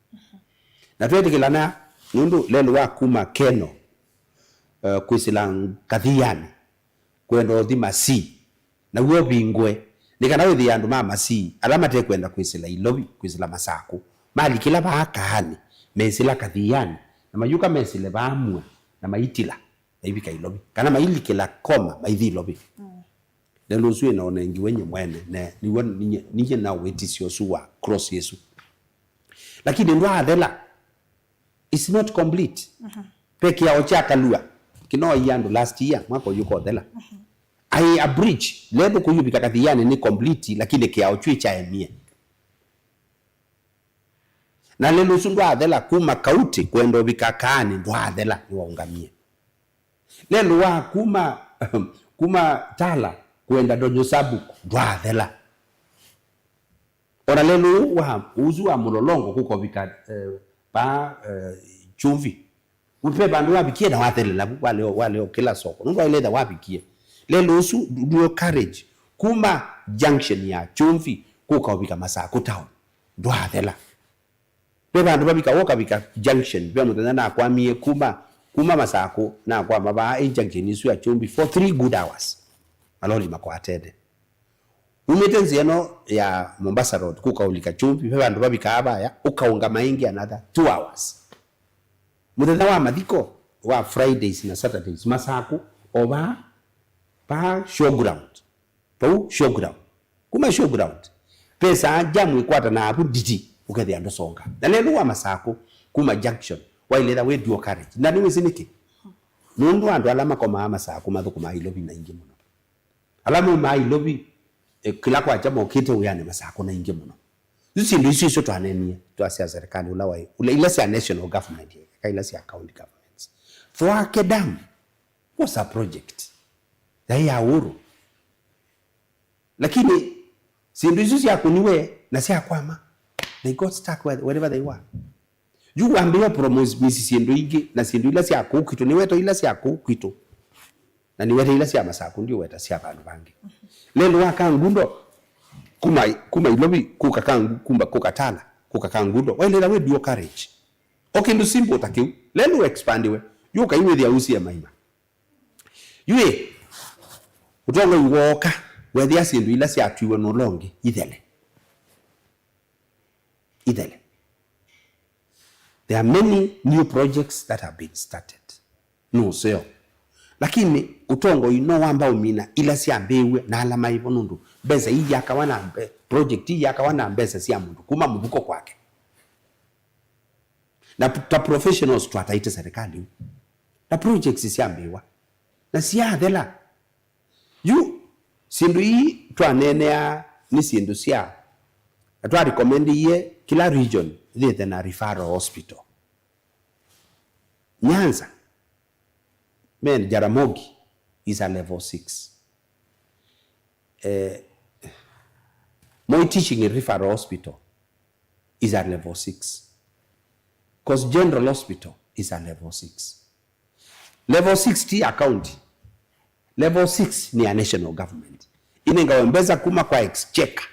Na twetĩkĩlana nũndũ lelũ wa kuma Keno uh, kwĩsĩla Kathiani kwenda ũthi Masii, naw'o ũvingũe nĩ kana wĩthĩe andũ ma Masii ala matekwenda kwĩsĩla Ilovi, kwĩsĩla Masakũ, malikĩla vaa Kaani, mesĩla Kathiani, na mayũka mesĩle vaa Mua, na maitila, maivika Ilovi, kana mailikĩla Koma, maithi Ilovi. Lelũ ũsu ĩna ũnengiwe nye mwene, na nĩw'o ninyie, ninyie na wĩtisyo ũsu wa cross ĩsu. Lakini ndwaathela, it's not complete. Ve kĩao kya Kalua kĩnoaie andũ last year, mwaka ũyũ ũkothela. Ai a bridge, lelũ kũyũvika Kathiani nĩ complete, lakini kĩao kyũ kyaemie. Na lelũ ũsu ndwaathela kuma Kauti kwenda ũvika Kaani, ndwaathela, nĩwaũngamie. Lelũ wa kuma, kuma Tala kwenda Donyo Sabuk ndwaathela. Ona lelũ wa ũsu wa Mũlolongo kũkovika eh, pa eh, Kyũmvi. Ve vandũ wavikie na wathelela vu, waleo, waleo kĩla soko. Nũndũ waĩle etha wavikie. Lelũ ũsu dual carriage kuma junction ya Kyũmvi ũkaũvika Masakũ town, ndwathela. Ve vandũ vavika, ũkavika junction, ve mũthenya nakwamie kuma, kuma Masakũ, nakwama vaa ĩ junction isu ya Kyumbi for three good hours. Maloli makwatene. Umĩte nzĩa ĩno ya Mombasa Road, kũka ũlika Kyumbi, ve vandũ vavikaa vaya, ũkaũngama ĩngĩ another two hours. Mũthenya wa mathiko wa Fridays na Saturdays, Masakũ, o vaa, vaa showground. Vau showground. Kuma showground, ve saa jamu ĩkwatanaa vu nditi, ũkethĩa ndũsonga. Na lelũ wa Masakũ, kuma junction, wailĩtha wĩ dual carriage. Na nĩwĩsĩ nĩkĩ? Nũndũ andũ ala makomaa Masakũ mathũkũmaa Ilovi na ingĩ mũno. Ala maumaa Ilovi, eh, kĩla kwakya mokĩte wĩanĩ Masakũ na ingĩ mũno. Isu syĩndũ isu isu twanenie, twasya serikali ũla waĩ, ũla, ila sya national government, eka ila sya county governments. Thwake Dam was a project. Yaĩ ya Uhuru. Lakini syĩndũ isu syakũniwe na syakwama. They got stuck where, wherever they were. Yu wambĩĩa promise syĩndũ ingĩ, na syĩndũ ila sya kũu kwitũ, nĩweta ila sya kũu kwitũ. Na nĩweta ila sya Masakũ, ndiũweta sya vandũ vangĩ. Lelũ wa Kangundo, kuma, kuma Ilovi, kũka Kangu-, kumba kũka Tala, kũka Kangundo, wailĩla wĩ dual carriage. O kĩndũ simple ta kĩu, lelũ expandiwe, yũka iwĩthĩa usie maima. Yu ĩ, ũtongoi wooka, wethĩa syĩndũ ila syatwiwe nũla ũngĩ ithele. Ithele. There are many new projects that have been started. Nũseo. Lakini ũtongoi no wamba ũmina ila syambĩĩw'e na ala maivo, nũndũ mbesa ii yakawa na mbe-, project ii yakawa na mbesa sya mũndũ kuma mũvuko kwake. Na p-, ta professionals twataĩte serikali yu. Na projects syambĩĩwa. Na syathela. Yu, syĩndũ ii twaneeneaa nĩ syĩndũ sya, na twarecommendie kĩla region yĩthe na referral hospital. Nyanza, men Jaramogi is a level six. Eh, Moi Teaching and Referral Hospital is a level six. Coast General Hospital is a level six. Level six ti ya county. Level six ni ya national government. Inengawe mbesa kuma kwa exchequer.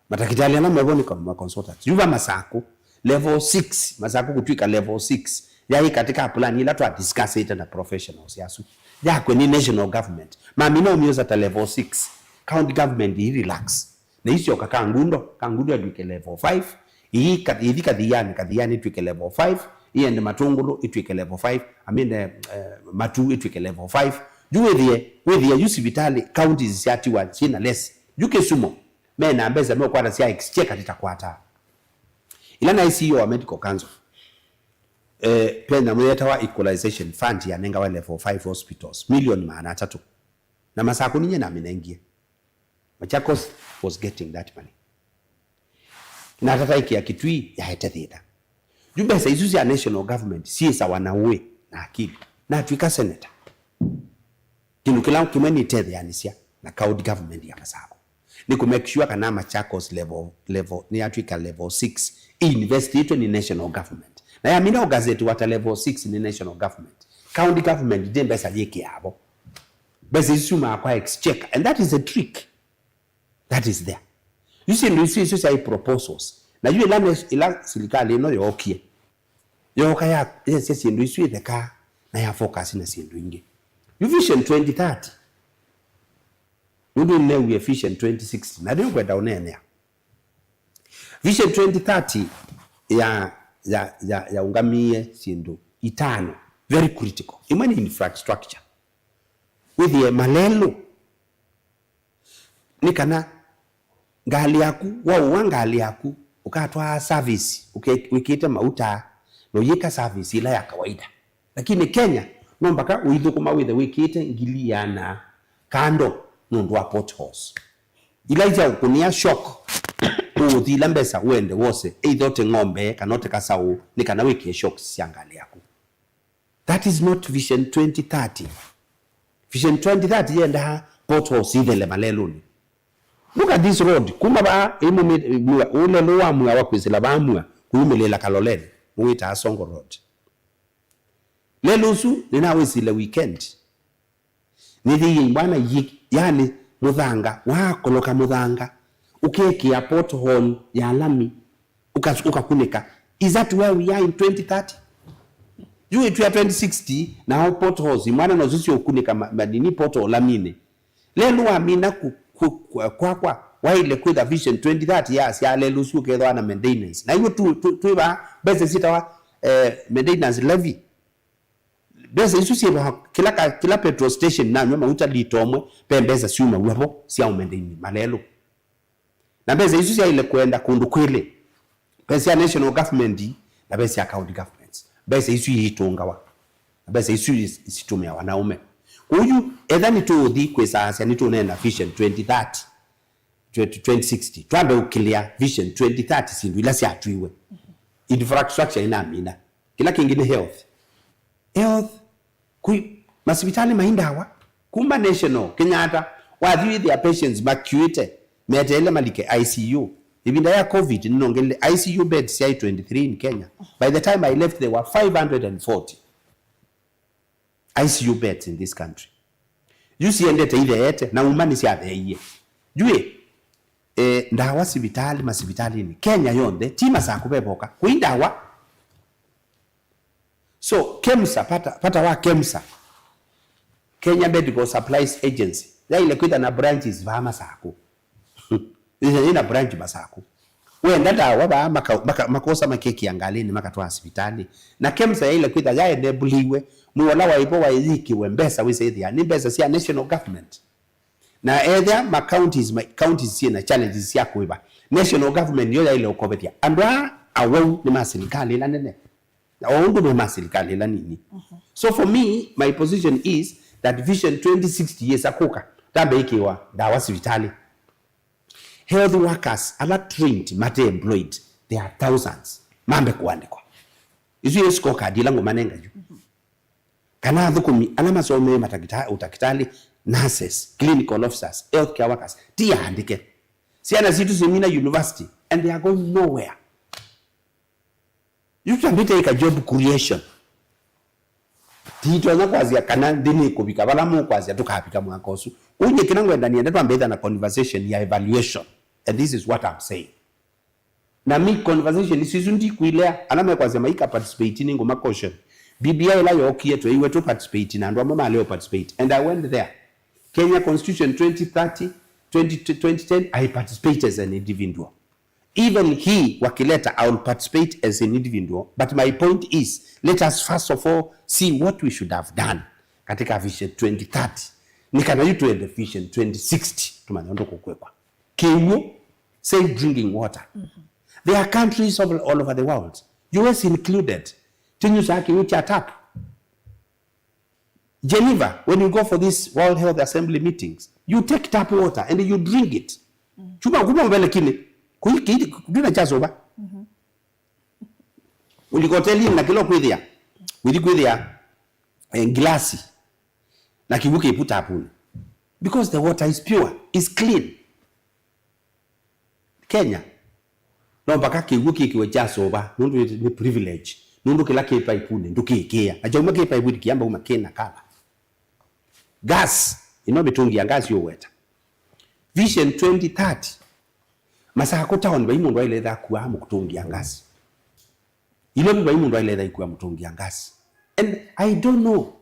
Matakitali ala mevo ni ma consultants. Yuva Masakũ, level six, Masakũ kũtwika level six. Yaĩ katika plan ila twa discussite na professionals yasu. Yakwe ni national government. Mami no miosa ta level six. County government i relax. Na isyoka Kangundo, Kangundo yatwike level five, ii ka-, ithi Kathiani, Kathiani itwike level five, iende Matũngũlũ itwike level five, aminde, eh, Matu itwike level five. Yu wĩthĩe, wĩthĩe yu sivitalĩ, counties syatiwa syĩna less. Yu Kisumu, mena mbesa meũkwata sya exchequer titakwata. Ila naĩ C E O wa Medical Council, eh, ve nyamũ yetawa equalization fund yanengawa level five hospitals, milioni maana atatũ. Na Masakũ ninye namĩnengie. Machakos was getting that money. Na tata ĩkĩa Kitui yaete thĩna. Yu mbesa isu sya national government syĩsawa na ũĩ na akili. Natw'ĩka senator, kĩndũ kĩla kĩmwe nĩtetheanĩsya na county government ya Masakũ nĩ kũ make sure kana Machakos level, level, nĩyatw'ĩka level six, ĩinvestĩtwe nĩ national government. Na yamina ũgazetiwa ta level six nĩ national government, county government ndĩ mbesa yĩkĩaa vo. Mbesa isu syumaa kwa exchequer, and that is a trick that is there. Yu syĩndũ isu, isu syaĩ proposals. Na yu ĩla ne-, ĩla silikalĩ ĩno yookie, yooka ya, yesya syĩndũ isu ĩthekaa na ya focus na syĩndũ ingĩ. Yu Vision twenty thirty, nũndũ nĩneewie Vision twenty sixty, na nĩngwenda ũneenea. Vision twenty thirty ya, ya, ya, yaũngamie syĩndũ itano very critical. Ĩmwe nĩ infrastructure. Wĩthĩe malelũ nĩ kana ngalĩ yaku, waũa ngalĩ yaku, ũkatwaa service, ũke-, wĩkĩte mauta, na ũyĩka service ĩla ya kawaida. Lakini Kenya, no mpaka ũithũkũma wĩthe wĩkĩte ngili iana kando nũndũ wa potholes. Ila isyaũkũnĩa shock, ũũthi ila mbesa ũende wose, either ũte ng'ombe, kana ũte kasaũ, nĩ kana wĩkĩe shocks sya ngalĩ yaku. That is not Vision twenty thirty. Vision twenty thirty yendaa potholes ithele malelũnĩ. Look at this road. Kuma vaa, ĩmũmĩ-, mua, ũlelũ wa mua wa kwĩsĩla vaa mua, kũyumĩlĩĩla Kaloleni, nĩwĩtaa Songo Road. Lelũ ũsu, nĩnawĩsĩle weekend. Nĩthĩie imwana iyĩ, yani mũthanga, wakoloka mũthanga, ũkekĩa pothole ya lami, ũkas- ũkakunĩka. Is that where we are in twenty thirty? Yu ĩtwĩa twenty sixty, na all potholes imwana nosu siũkunĩka ma- manini pothole laminĩ. Lelũ wamina ku- ku- ku- kwakwa, waĩle kwĩtha Vision twenty thirty ya sya lelũ ũsu ũkethĩwa na maintenance. Na iw'o tu- tu- twĩ vaa, mbesa syĩtawa eh, maintenance levy. Mbesa isu syĩ vaa, kĩla ka- kĩla petrol station nanyw'a mauta lita ũmwe, ve mbesa syumaw'a vo sya ũmaintain malelũ. Na mbesa isu syaĩle kũenda kũndũ kwĩlĩ. Ve sya national government na ve sya county governments. Mbesa isu iitũngawa. Na mbesa isu is- isitũmĩawa na ũme. Kwoou yu, etha nĩtũũthi kwĩsaasya nĩtũneena Vision twenty thirty, twenty, twenty sixty, twambe ũkĩlĩa Vision twenty thirty, syĩndũ ila syatwiwe. Infrastructure inamina. Kĩla kĩngĩ nĩ health. Health, kwi masivitalĩ mai ndawa. Kuma National, Kenyatta, wathi wĩthĩa patients makiwĩte, meteele malike I C U. Ĩvinda ya covid, nĩnongelile I C U beds syaĩ twenty-three in Kenya. By the time I left, there were five hundred and forty I C U beds in this country. Yu siendete itheete, na uma nĩsyatheeie. Yu ĩ, eh, ndawa sivitalĩ, masivitalĩnĩ Kenya yonthe, ti Masakũ vevoka, kwĩ ndawa. So, KEMSA, pata, pata wa KEMSA, Kenya Medical Supplies Agency, yaĩle kwĩtha na branches vaa Masakũ. Ĩna branch Masakũ. Wenda ndawa vaa maka- maka- makosa makekĩa ngalĩnĩ makatwaa sivitalĩ. Na KEMSA yaĩle kwĩtha yaenebũliwe, mwĩĩ ũla waĩ vo waĩ yĩkĩwe mbesa wĩsĩthĩa nĩ mbesa sya national government. Na ethĩa ma counties, ma counties syĩna challenges sya kũĩva, national government nĩyo yaĩle ũkovethya. Andũ aa awau nĩ ma silikalĩ ĩla nene. Na o ũndũ me ma silikalĩ ĩla nini. So for me, my position is that Vision twenty sixty yĩsa kũka, tambe ĩkĩwa ndawa sivitalĩ. Health workers ala trained mate employed, there are thousands. Mambe kũandĩkwa. Isu yĩ scorecard ĩla ngũmanenga yu. Kana athũkũmi ala masomee matakita- ũtakitali, nurses, clinical officers, healthcare workers, ti aandĩke. Syana sitũ simina university and they are going nowhere. Yu twambĩte ĩka job creation. Titonya kwasya kana nthĩ nĩkũvika vala mũkwasya tũkavika mwaka ũsu. Kwoou nyie kĩla ngwenda nĩenda twambĩtha na conversation ya evaluation. And this is what I'm saying. Na mi conversation isu, isu ndikwilea, ala mekwasya maika participate nĩngũma caution. B B I ĩla yookie tweiwe tũ participate na andũ amwe maleo participate. And I went there. Kenya Constitution twenty thirty, twenty, twenty ten, I participate as an individual. Even he wakileta, I will participate as an individual, but my point is, let us first of all see what we should have done katika Vision twenty thirty. Nĩ kana yu twende Vision twenty sixty, tumanye ũndũ kũkwĩkwa. Kĩw'ũ, safe drinking water. There are countries all, all over the world, U S included, tũnyusaa kĩw'ũ kya tap. Geneva, when you go for these World Health Assembly meetings, you take tap water and you drink it. Chuma kuma mbele kine, kuiki nduna cha soba. Ulika hotelini na kĩla ũkwĩthĩa, wĩthi kwĩthĩa eh, ngilasi na kĩw'ũ kĩpu tapuni. Because the water is pure, is clean. Kenya, no mpaka kĩw'ũ kĩkĩwe kya sũva, nũndũ nĩ privilege, nũndũ kĩla kĩ paipuni ndũkĩkĩa. Na kyauma kĩ paipuni kĩamba uma kĩna kala. Gas, ĩno mĩtũngi ya gas yũweta. Vision twenty thirty, Masakũ town vai mũndũ ailethea kuaa mũtũngi ya gas. Ilovi vai mũndũ ailethea ikua mũtũngi ya gas. And I don't know.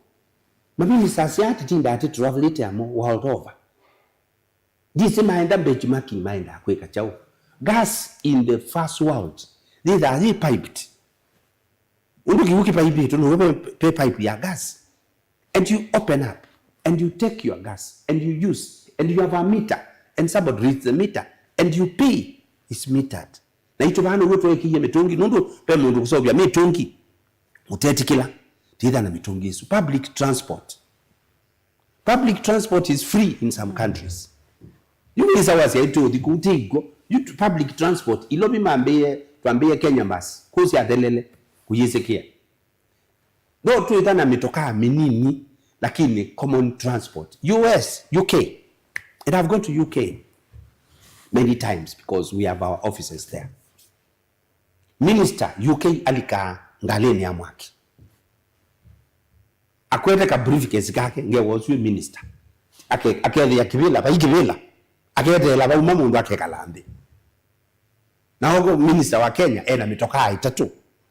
Maministers aa tũtindaa tũtravelĩte amo world over. Ndisĩ maenda benchmarking, maendaa kwĩka kyaũ? Gas in the first world yĩthaa yĩ piped. Ũndũ kĩw'ũ kĩpaipĩtwe nũwe ve, ve pipe ya gas. And you open up and you take your gas and you use and you have a meter and somebody reads the meter and you pay, is metered. Naitũ vaa nĩw'o tweekĩie mĩtũngi, nũndũ ve mũndũ kũseũvya mĩtũngi ũtetĩkĩla. Tĩtha na mĩtũngi ĩsu. Public transport. Public transport is free in some countries. Yu wĩsa wasya ĩtũthi kũu tĩkw'o. Yu tu- public transport, ilovi mambĩĩe, twambĩĩe Kenya Bus, kũu syathelele, kũyĩsĩkĩa. No twĩtha na mĩtokaa mĩnini, lakini common transport. U S, U K. And I've gone to U K many times because we have our offices there. Minister U K alikaa ngalĩnĩ ya mwaki. Akwete ka briefcase kake, ngewa ũsu wĩ minister. Ake-, akethĩa kĩvĩla, vai kĩvĩla. Aketeela vauma mũndũ akekala nthĩ. Na ogo minister wa Kenya ena mĩtokaa ĩtatũ,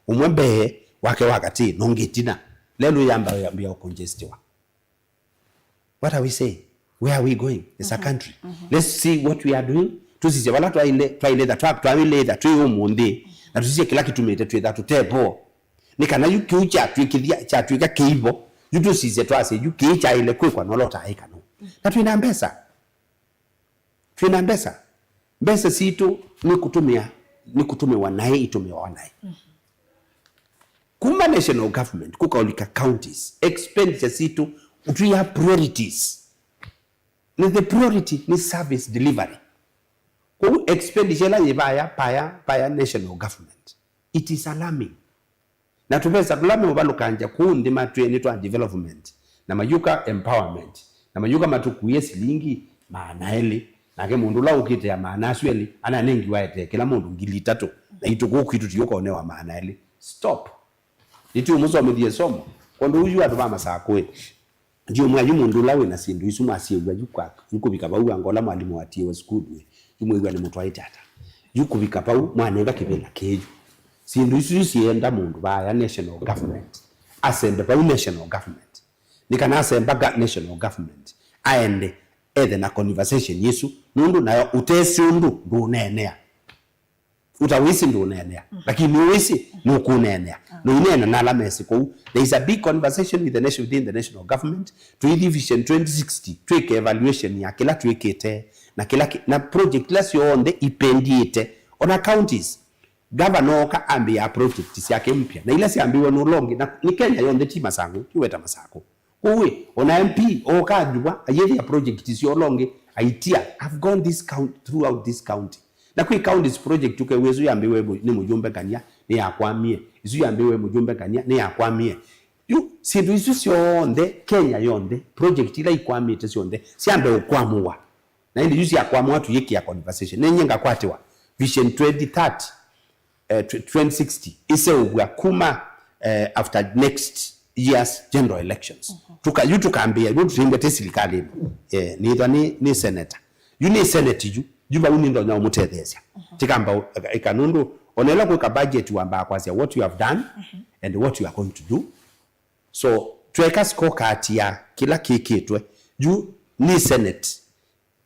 ũmwe mbee, wake wa katĩ, na ũngĩ ĩtina. Lelũ yamba yambia ũcongestiwa. What are we saying? Where are we going as a country? Let's see what we are doing. Tũsisye vala twaile, twaile tha, twa-, twaile tha twĩ ũmũnthĩ. Na tũsisye kĩla kĩtumĩte twĩtha tũtevo. Nĩ kana yu kĩu kyatw'ĩkĩthya, kyatw'ĩka kĩivo, yu tũsisye twasye yu kĩĩ kyaĩle kwĩkwa na ũla ũtaaĩka nũũ. Na twĩ na mbesa. Twĩ na mbesa. Mbesa sitũ nĩ kũtũmĩa, nĩ kũtũmĩwa naĩ, itũmĩawa naĩ. Kuma national government kũkaũlika counties, expenditure sitũ, we have priorities. Nĩ the priority nĩ service delivery. Kwoou expenditure ĩla yĩ vaya, vaya, vaya national government, it is alarming. Na tũvesa tũla meũvalũkangya kũu nthĩ matwĩe nĩ twa development, na mayũka empowerment, na mayũka matũkuĩe silingi maana elĩ, nake mũndũ ũla ũkĩte ya maana asu elĩ ananengiwa etee kĩla mũndũ ngili itatũ, na itũ kũu kwitũ tiũkonewa maana elĩ. Stop. Nĩtiũmũsomethie somo. Kwondũ ũyu andũ ma Masakũĩ, ndiũmwĩa yu mũndũ ũla wĩ na syĩndũ isu mwasyĩw'a yu kwaku, yu kũvika vau anga ũla mwalimũ watiĩwe sukulu ĩ, yu mwĩw'a nĩmũtwaĩte ata? Yu kũvika vau mwanenga kĩvĩla kĩĩ yu. Syĩndũ isu yu syĩenda mũndũ vaya national government. Asembe vau national government. Nĩ kana asemba ga-, national government. Aende ethe na conversation ĩsu. Nũndũ nayo ũtesĩ ũndũ ndũneenea. Ũtawĩsĩ ndũneenea, lakini nĩwĩsĩ nũkũneenea. Nũineena na ala mesĩ kũu. There is a big conversation with the nation, within the national government. Tũithi Vision twenty sixty, twĩke evaluation ya kĩla twĩkĩte, na kĩla kĩ-, na project ila syonthe ipendiĩte. Ona counties, governor oka ambĩĩa project syake mpya, na ila syambĩĩwe nũla ũngĩ, na nĩ Kenya yonthe, ti Masakũ, ti weta Masakũ. Kwoou ĩ, ona M P ooka athw'a, ayĩthĩa project sya ũla ũngĩ, aitia. I've gone this count-, throughout this county. Na kwĩ counties project ũkew'a ĩsu yambĩĩwe nĩ mũyũmbe ngania, nĩyakwamie. Ĩsu yambĩĩwe mũyũmbe ngania, nĩyakwamie. Yu, syĩndũ isu syonthe, Kenya yonthe, project ila ikwamĩte syonthe, syambe ũkwamũwa. Na ĩndĩ yu syakwamũwa tũyĩkĩa conversation. Nĩnyie ngakwatĩwa Vision twenty thirty, eh, tw-, twenty sixty, ĩseũvw'a kuma, eh, after next year's general elections. Tũka-, yu tũkambĩĩa, yu tũtĩmbĩte silikalĩnĩ. Eh, nĩthwa nĩ, nĩ senator. Yu nĩ senate yu. Yu vau nĩndonya ũmũtetheesya. Tĩkamba ũ-, ĩka, ĩka nũndũ, ona ĩla kwĩka budget wambaa kwasya what you have done and what you are going to do. So, tweka scorecard ya kĩla kĩkĩtwe. Yu nĩ senate.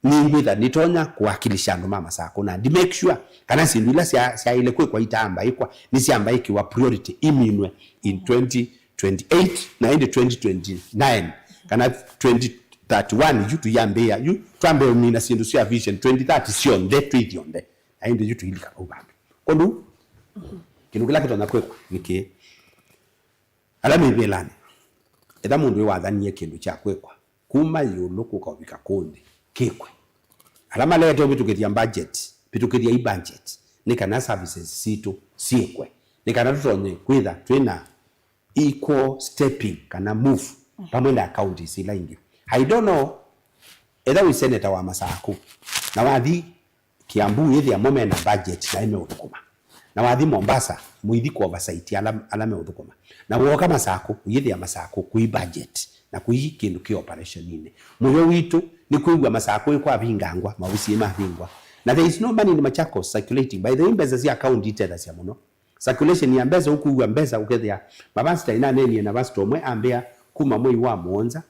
Nĩngwĩtha nĩtonya kũwakilisha andũ ma Masakũ na ndi make sure kana syĩndũ ila sya-, syaĩle kwĩkwa itaamba ĩkwa, nĩsyamba ĩkĩwa priority iminwe in twenty twenty-eight na ĩndĩ twenty twenty-nine kana twenty thirty-one yu tũyambĩĩa yu twambe ũmina syĩndũ sya Vision twenty thirty syonthe twĩ ithyonthe na ĩndĩ yu tũilika vau vandũ. Kwondũ kĩndũ kĩla kĩtonya kwĩkwa nĩ kĩĩ? Ala me ivĩlanĩ, etha mũndũ wĩwathanie kĩndũ kya kwĩkwa kuma ĩũlũ kũka ũvika kũũ nthĩ kĩkwe. Ala maleete ũvĩtũkĩthya budget, vĩtũkĩthyai budget nĩ kana services sitũ syĩkwe, nĩ kana tũtonye kwĩtha twĩ na equal stepping kana move vamwe na counties ila ingĩ. I don't know, etha wĩ senator wa Masakũ na wathi Kiambu, ũyĩthĩa mo mena budget na ĩmeũthũkũma. Na wathi Mombasa, mũithi kũ oversight ala, ala meũthũkũma. Na wooka Masakũ, ũyĩthĩa Masakũ kwĩ budget na kwĩ kĩndũ kĩ operationinĩ. Mũyo witũ nĩ kwĩw'a Masakũ ĩkwavingangwa, maũsiĩ mavingwa. Na there is no money in Machakos circulating. By the way, mbesa sya county itethasya mũno. Circulation ya mbesa, ũkwĩw'a mbesa, ũkethĩa mavasita, ĩnaneenie na vasita ũmwe ambĩa kuma mwei wa mũonza,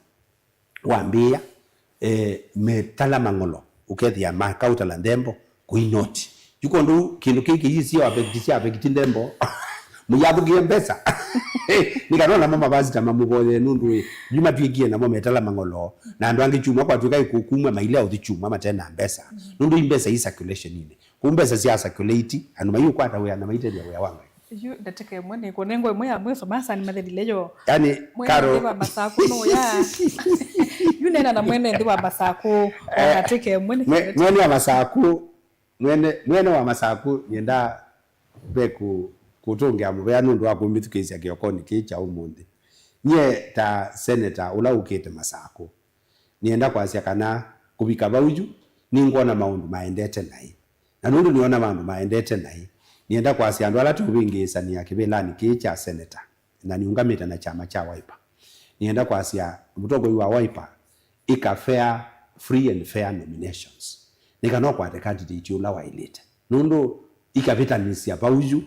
wambĩĩa, eh, metala mang'olo, ũkethĩa makaũtala nthembo, kũi noti. Yu kwondũ kĩndũ kĩĩ kĩyĩsĩ affect, sya affect nthembo, mũyathũkĩe mbesa. Nĩ kana namo mavasita mamũvoyee nũndũ ĩ, yu matw'ĩkie namo metala mang'olo, na andũ angĩ kyumwa kwatw'ĩka ĩkũkumwa mailea ũthi kyumwa mate na mbesa. Nũndũ i mbesa i circulationinĩ. Kũu mbesa sya circulate, andũ maiũkwata wĩa na maitethya wĩa wa Ngai. Yu ndatĩka ĩmwe nĩ kũnengwa ĩmwe ya mwĩso, masa nĩ mathelile yo. Yani, mwene Karo nthĩ wa Masakũ nũya. Yu nena na mwene nthĩ wa Masakũ, eh, ndatĩka ĩmwe nĩ mwe-, mwene wa Masakũ, mwene, mwene wa Masakũ, nyenda ve kũ-, kũtũngĩa mũvea nũndũ wa kũmĩthukĩĩsya kĩokonĩ kĩĩ kya ũmũnthĩ. Nyie ta senator ũla ũkĩte Masakũ, nĩenda kwasya kana kũvika vau yu, nĩngwona maũndũ maendete naĩ. Na nũndũ nĩona maũndũ maendete naĩ, nĩenda kwasya andũ ala tũvĩngĩĩsanĩa kĩvĩlanĩ kĩĩ kya seneta, na nĩũngamĩte na kyama kya Wiper. Nĩenda kwasya mũtongoi wa Wiper, ĩka fair, free and fair nominations. nĩ kana ũkwate candidate ũla waĩlĩte. Nũndũ ikavĩtanĩsya vau yu,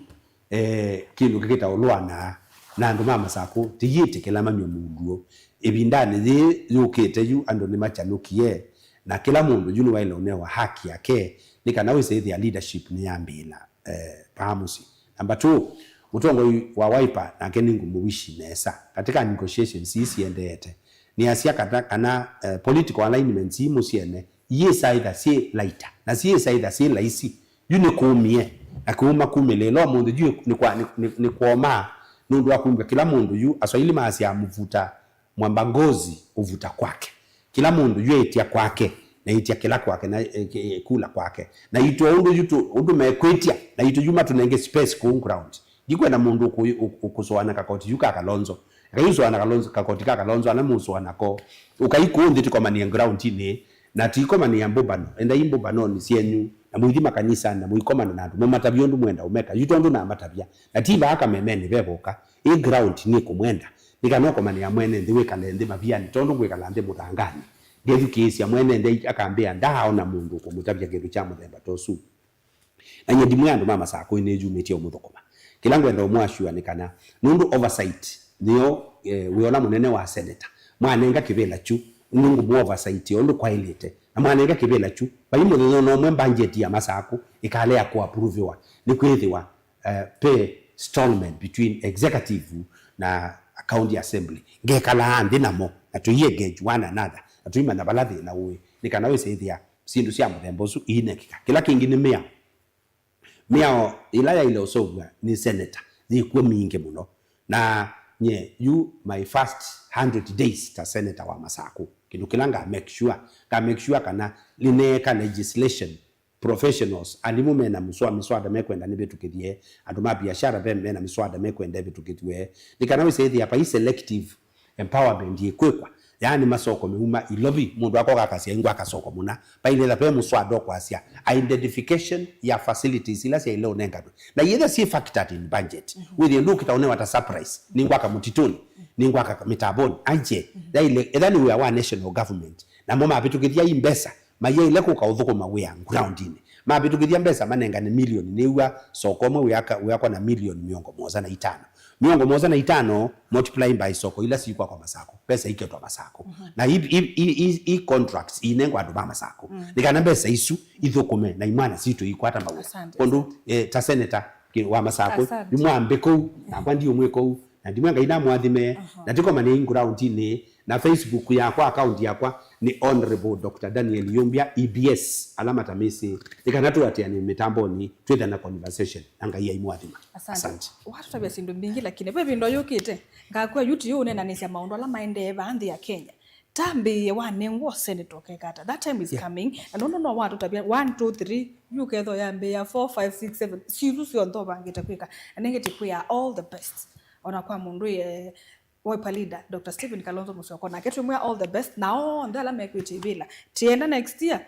eh, kĩndũ kĩkĩtaũlũanaa na andũ ma Masakũ, tĩyĩtĩkĩla mamye mũndũ ũũ. Ĩvindanĩ yĩĩ yũkĩte yu, andũ nĩmakyanũkie, na kĩla mũndũ yu nĩwaĩle ũnewa haki yake, nĩ kana wĩse ĩthĩa leadership nĩyambĩĩla, eh, vaa mũsyĩ. Number two, mũtongoi wa Wiper nake nĩngũmũwishi nesa. Katika negotiations ii siendeete, nĩasya kata, kana, eh, political alignments ii mũsyĩnĩ iyĩsa ĩtha syĩ laita, na siyĩsa ĩtha syĩ laisi. Yu nĩkũmie, na kĩuma kumĩlĩĩla ũmũnthĩ yu nĩ kwa-, nĩ, nĩ, nĩ kwoma, nũndũ wa kumw'a kĩla mũndũ yu, Aswahili maasya mvuta mwamba ngozi uvuta kwake. Kĩla mũndũ yu etya kwake, na etya kĩla kwake, na, eh, kĩ-, kula kwake. Na itũ ũndũ yu tũ-, ũndũ mekwĩtya, na itũ yu matũnenge space kũu ground. Ndikwenda mũndũ ũkũ-, ũkũ-, ũkũsũana kakoti yu ka Kalonzo. Eka yu sũana Kalonzo, kakoti ka Kalonzo, ana mũsũana ko. Ũkai kũu nthĩ tũkomanĩe ground-inĩ, na tũikomanĩa mbũmbano. Endai mbũmbanonĩ syenyu, na mũithi makanisanĩ, na mũikomana na andũ, mũmatavye ũndũ mwenda ũmeka. Yu tondũ namatavya, na ti vaa kamemenĩ vevoka, ĩ ground nĩkũmwenda. Nĩ kana ũkomanĩa mwene nthĩ, wĩkale nthĩ mavianĩ, tondũ ngwĩkala nthĩ mũthanganĩ. Ngethukĩĩsya mwene nthĩ akambĩa, ndaaona mũndũ ũkũmũtavya kĩndũ kya mũthemba ta ũsu. Na nyie ndimwĩa andũ ma Masakũ nĩyumĩtye ũmũthũkũma. Kĩla ngwenda ũmũ assure nĩ kana, nũndũ oversight nĩyo, eh, wĩa ũla mũnene wa senator. Mwanenga kĩvĩla kyu, nĩngũmũ oversight ũndũ kwaĩlĩte. Na mwanenga kĩvĩla kyu, vai mũthenya ona ũmwe budget ya Masakũ ĩkalea kũ approve-ĩwa, nĩkwĩthĩwa, eh, pe stallment between executive na county assembly. Ngekalaa nthĩ namo, na tũi engage one another, na tũimanya vala thĩna ũĩ, nĩ kana wĩse ĩthĩa syĩndũ sya mũthemba ũsu iinekĩka. Kĩla kĩngĩ nĩ mĩao. Mĩao ĩla yaĩle ũseũvw'a nĩ senator yĩkw'o mingĩ mũno. Na nye, yu my first hundred days ta senator wa Masakũ, kĩndũ kĩla nga make sure, nga make sure kana nĩneeka legislation, professionals, alimũ mena mĩswa-, mĩswada mekwenda nĩvĩtũkĩthye, andũ ma biashara ve mena mĩswada mekwenda ĩvĩtũkĩthw'e, nĩ kana wĩse ĩthĩa vai selective empowerment yĩkwĩkwa. Yaani masoko meuma Ilovi, mũndũ akoka akasya, "Ingwaka soko mũna." Vailĩla ve mũswada ũkwasya identification ya facilities ila syaĩle ũnenganwe. Na yĩla syĩ factored in budget, wĩthĩe ndũkĩta ũnewa ta surprise, "Nĩngwaka mũtitũnĩ, nĩngwaka mĩtambonĩ." Aje, yaĩle, etha nĩ wĩa wa national government, namo mavĩtũkĩthya i mbesa, mayaĩle kũka ũthũkũma wĩa ground-inĩ. Mavĩtũkĩthya mbesa manengane milioni, nĩw'a soko ũmwe wĩaka-, wĩakwa na milioni mĩongo mũonza na itano. Mĩongo mũonza na itano multiply by soko ila sikwakwa Masakũ, mbesa iketwa Masakũ. Na i, i, i, i, i contracts inengwa andũ ma Masakũ. Nĩ kana mbesa isu ithũkũme na imwana sitũ ikwata mawĩa. Asante, ũndũ, asante. Eh, ta senator ki-, wa Masakũ, asante. Ndimwambe kũu, nakwa ndi ũmwe kũu, na ndimwe Ngai namwathime, na tikomanei ground-inĩ, na Facebook yakwa, account yakwa nĩ Honorable Doctor Daniel Yumbia, E B S, ala matamĩsĩ, nĩ kana tũatĩanĩe mĩtambonĩ, twĩthana conversation, na Ngai aimwathima. Asante. Asante. Watũtavya syĩndũ mbingĩ, lakini ve ĩvinda yũkĩte, ngakwĩa yu tiyo ũnenanĩsya maũndũ ala maendee vaa nthĩ ya Kenya. Tambĩĩe wanengwa ũsenetwa ũkeka ata. That time is coming. Na nũndũ no watũtavya one, two, three, yu ũkethwa yambĩĩa four, five, six, seven. Syĩndũ syonthe ũvangĩte kwĩka. Na nĩngĩ tĩkwĩa all the best. Ona kwa mũndũ, eh, Wiper leader, Doctor Stephen Kalonzo Musyoka, nake twĩmwĩa all the best, na onthe ala mekwĩtya ivĩla. Tienda next year,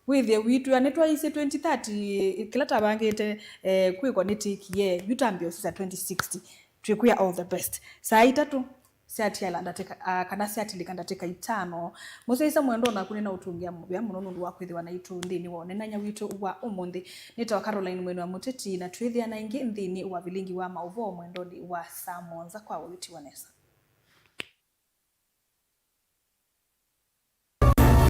wĩthĩe witwĩa nĩtwaisye twenty thirty, kĩla tavangĩte, eh, kwĩkwa nĩtĩkie, yu tambĩa ũsisa twenty sixty. Twĩkwĩa all the best. Saa itatũ syatiala ndatĩka, ah, kana syatilĩka ndatĩka itano. Mũsyaĩĩsya mwendwa, naku nĩnaũtũngĩa mũvea mũno nũndũ wa kwĩthĩwa naitũ nthĩnĩ wa ũnenany'a witũ wa ũmũnthĩ. Nĩtawa Caroline Mwene wa Mũteti, na twĩthĩana ĩngĩ nthĩnĩ wa vilingi wa maũvoo mwendonĩ wa saa mũonza kwa ũyũtiwa nesa.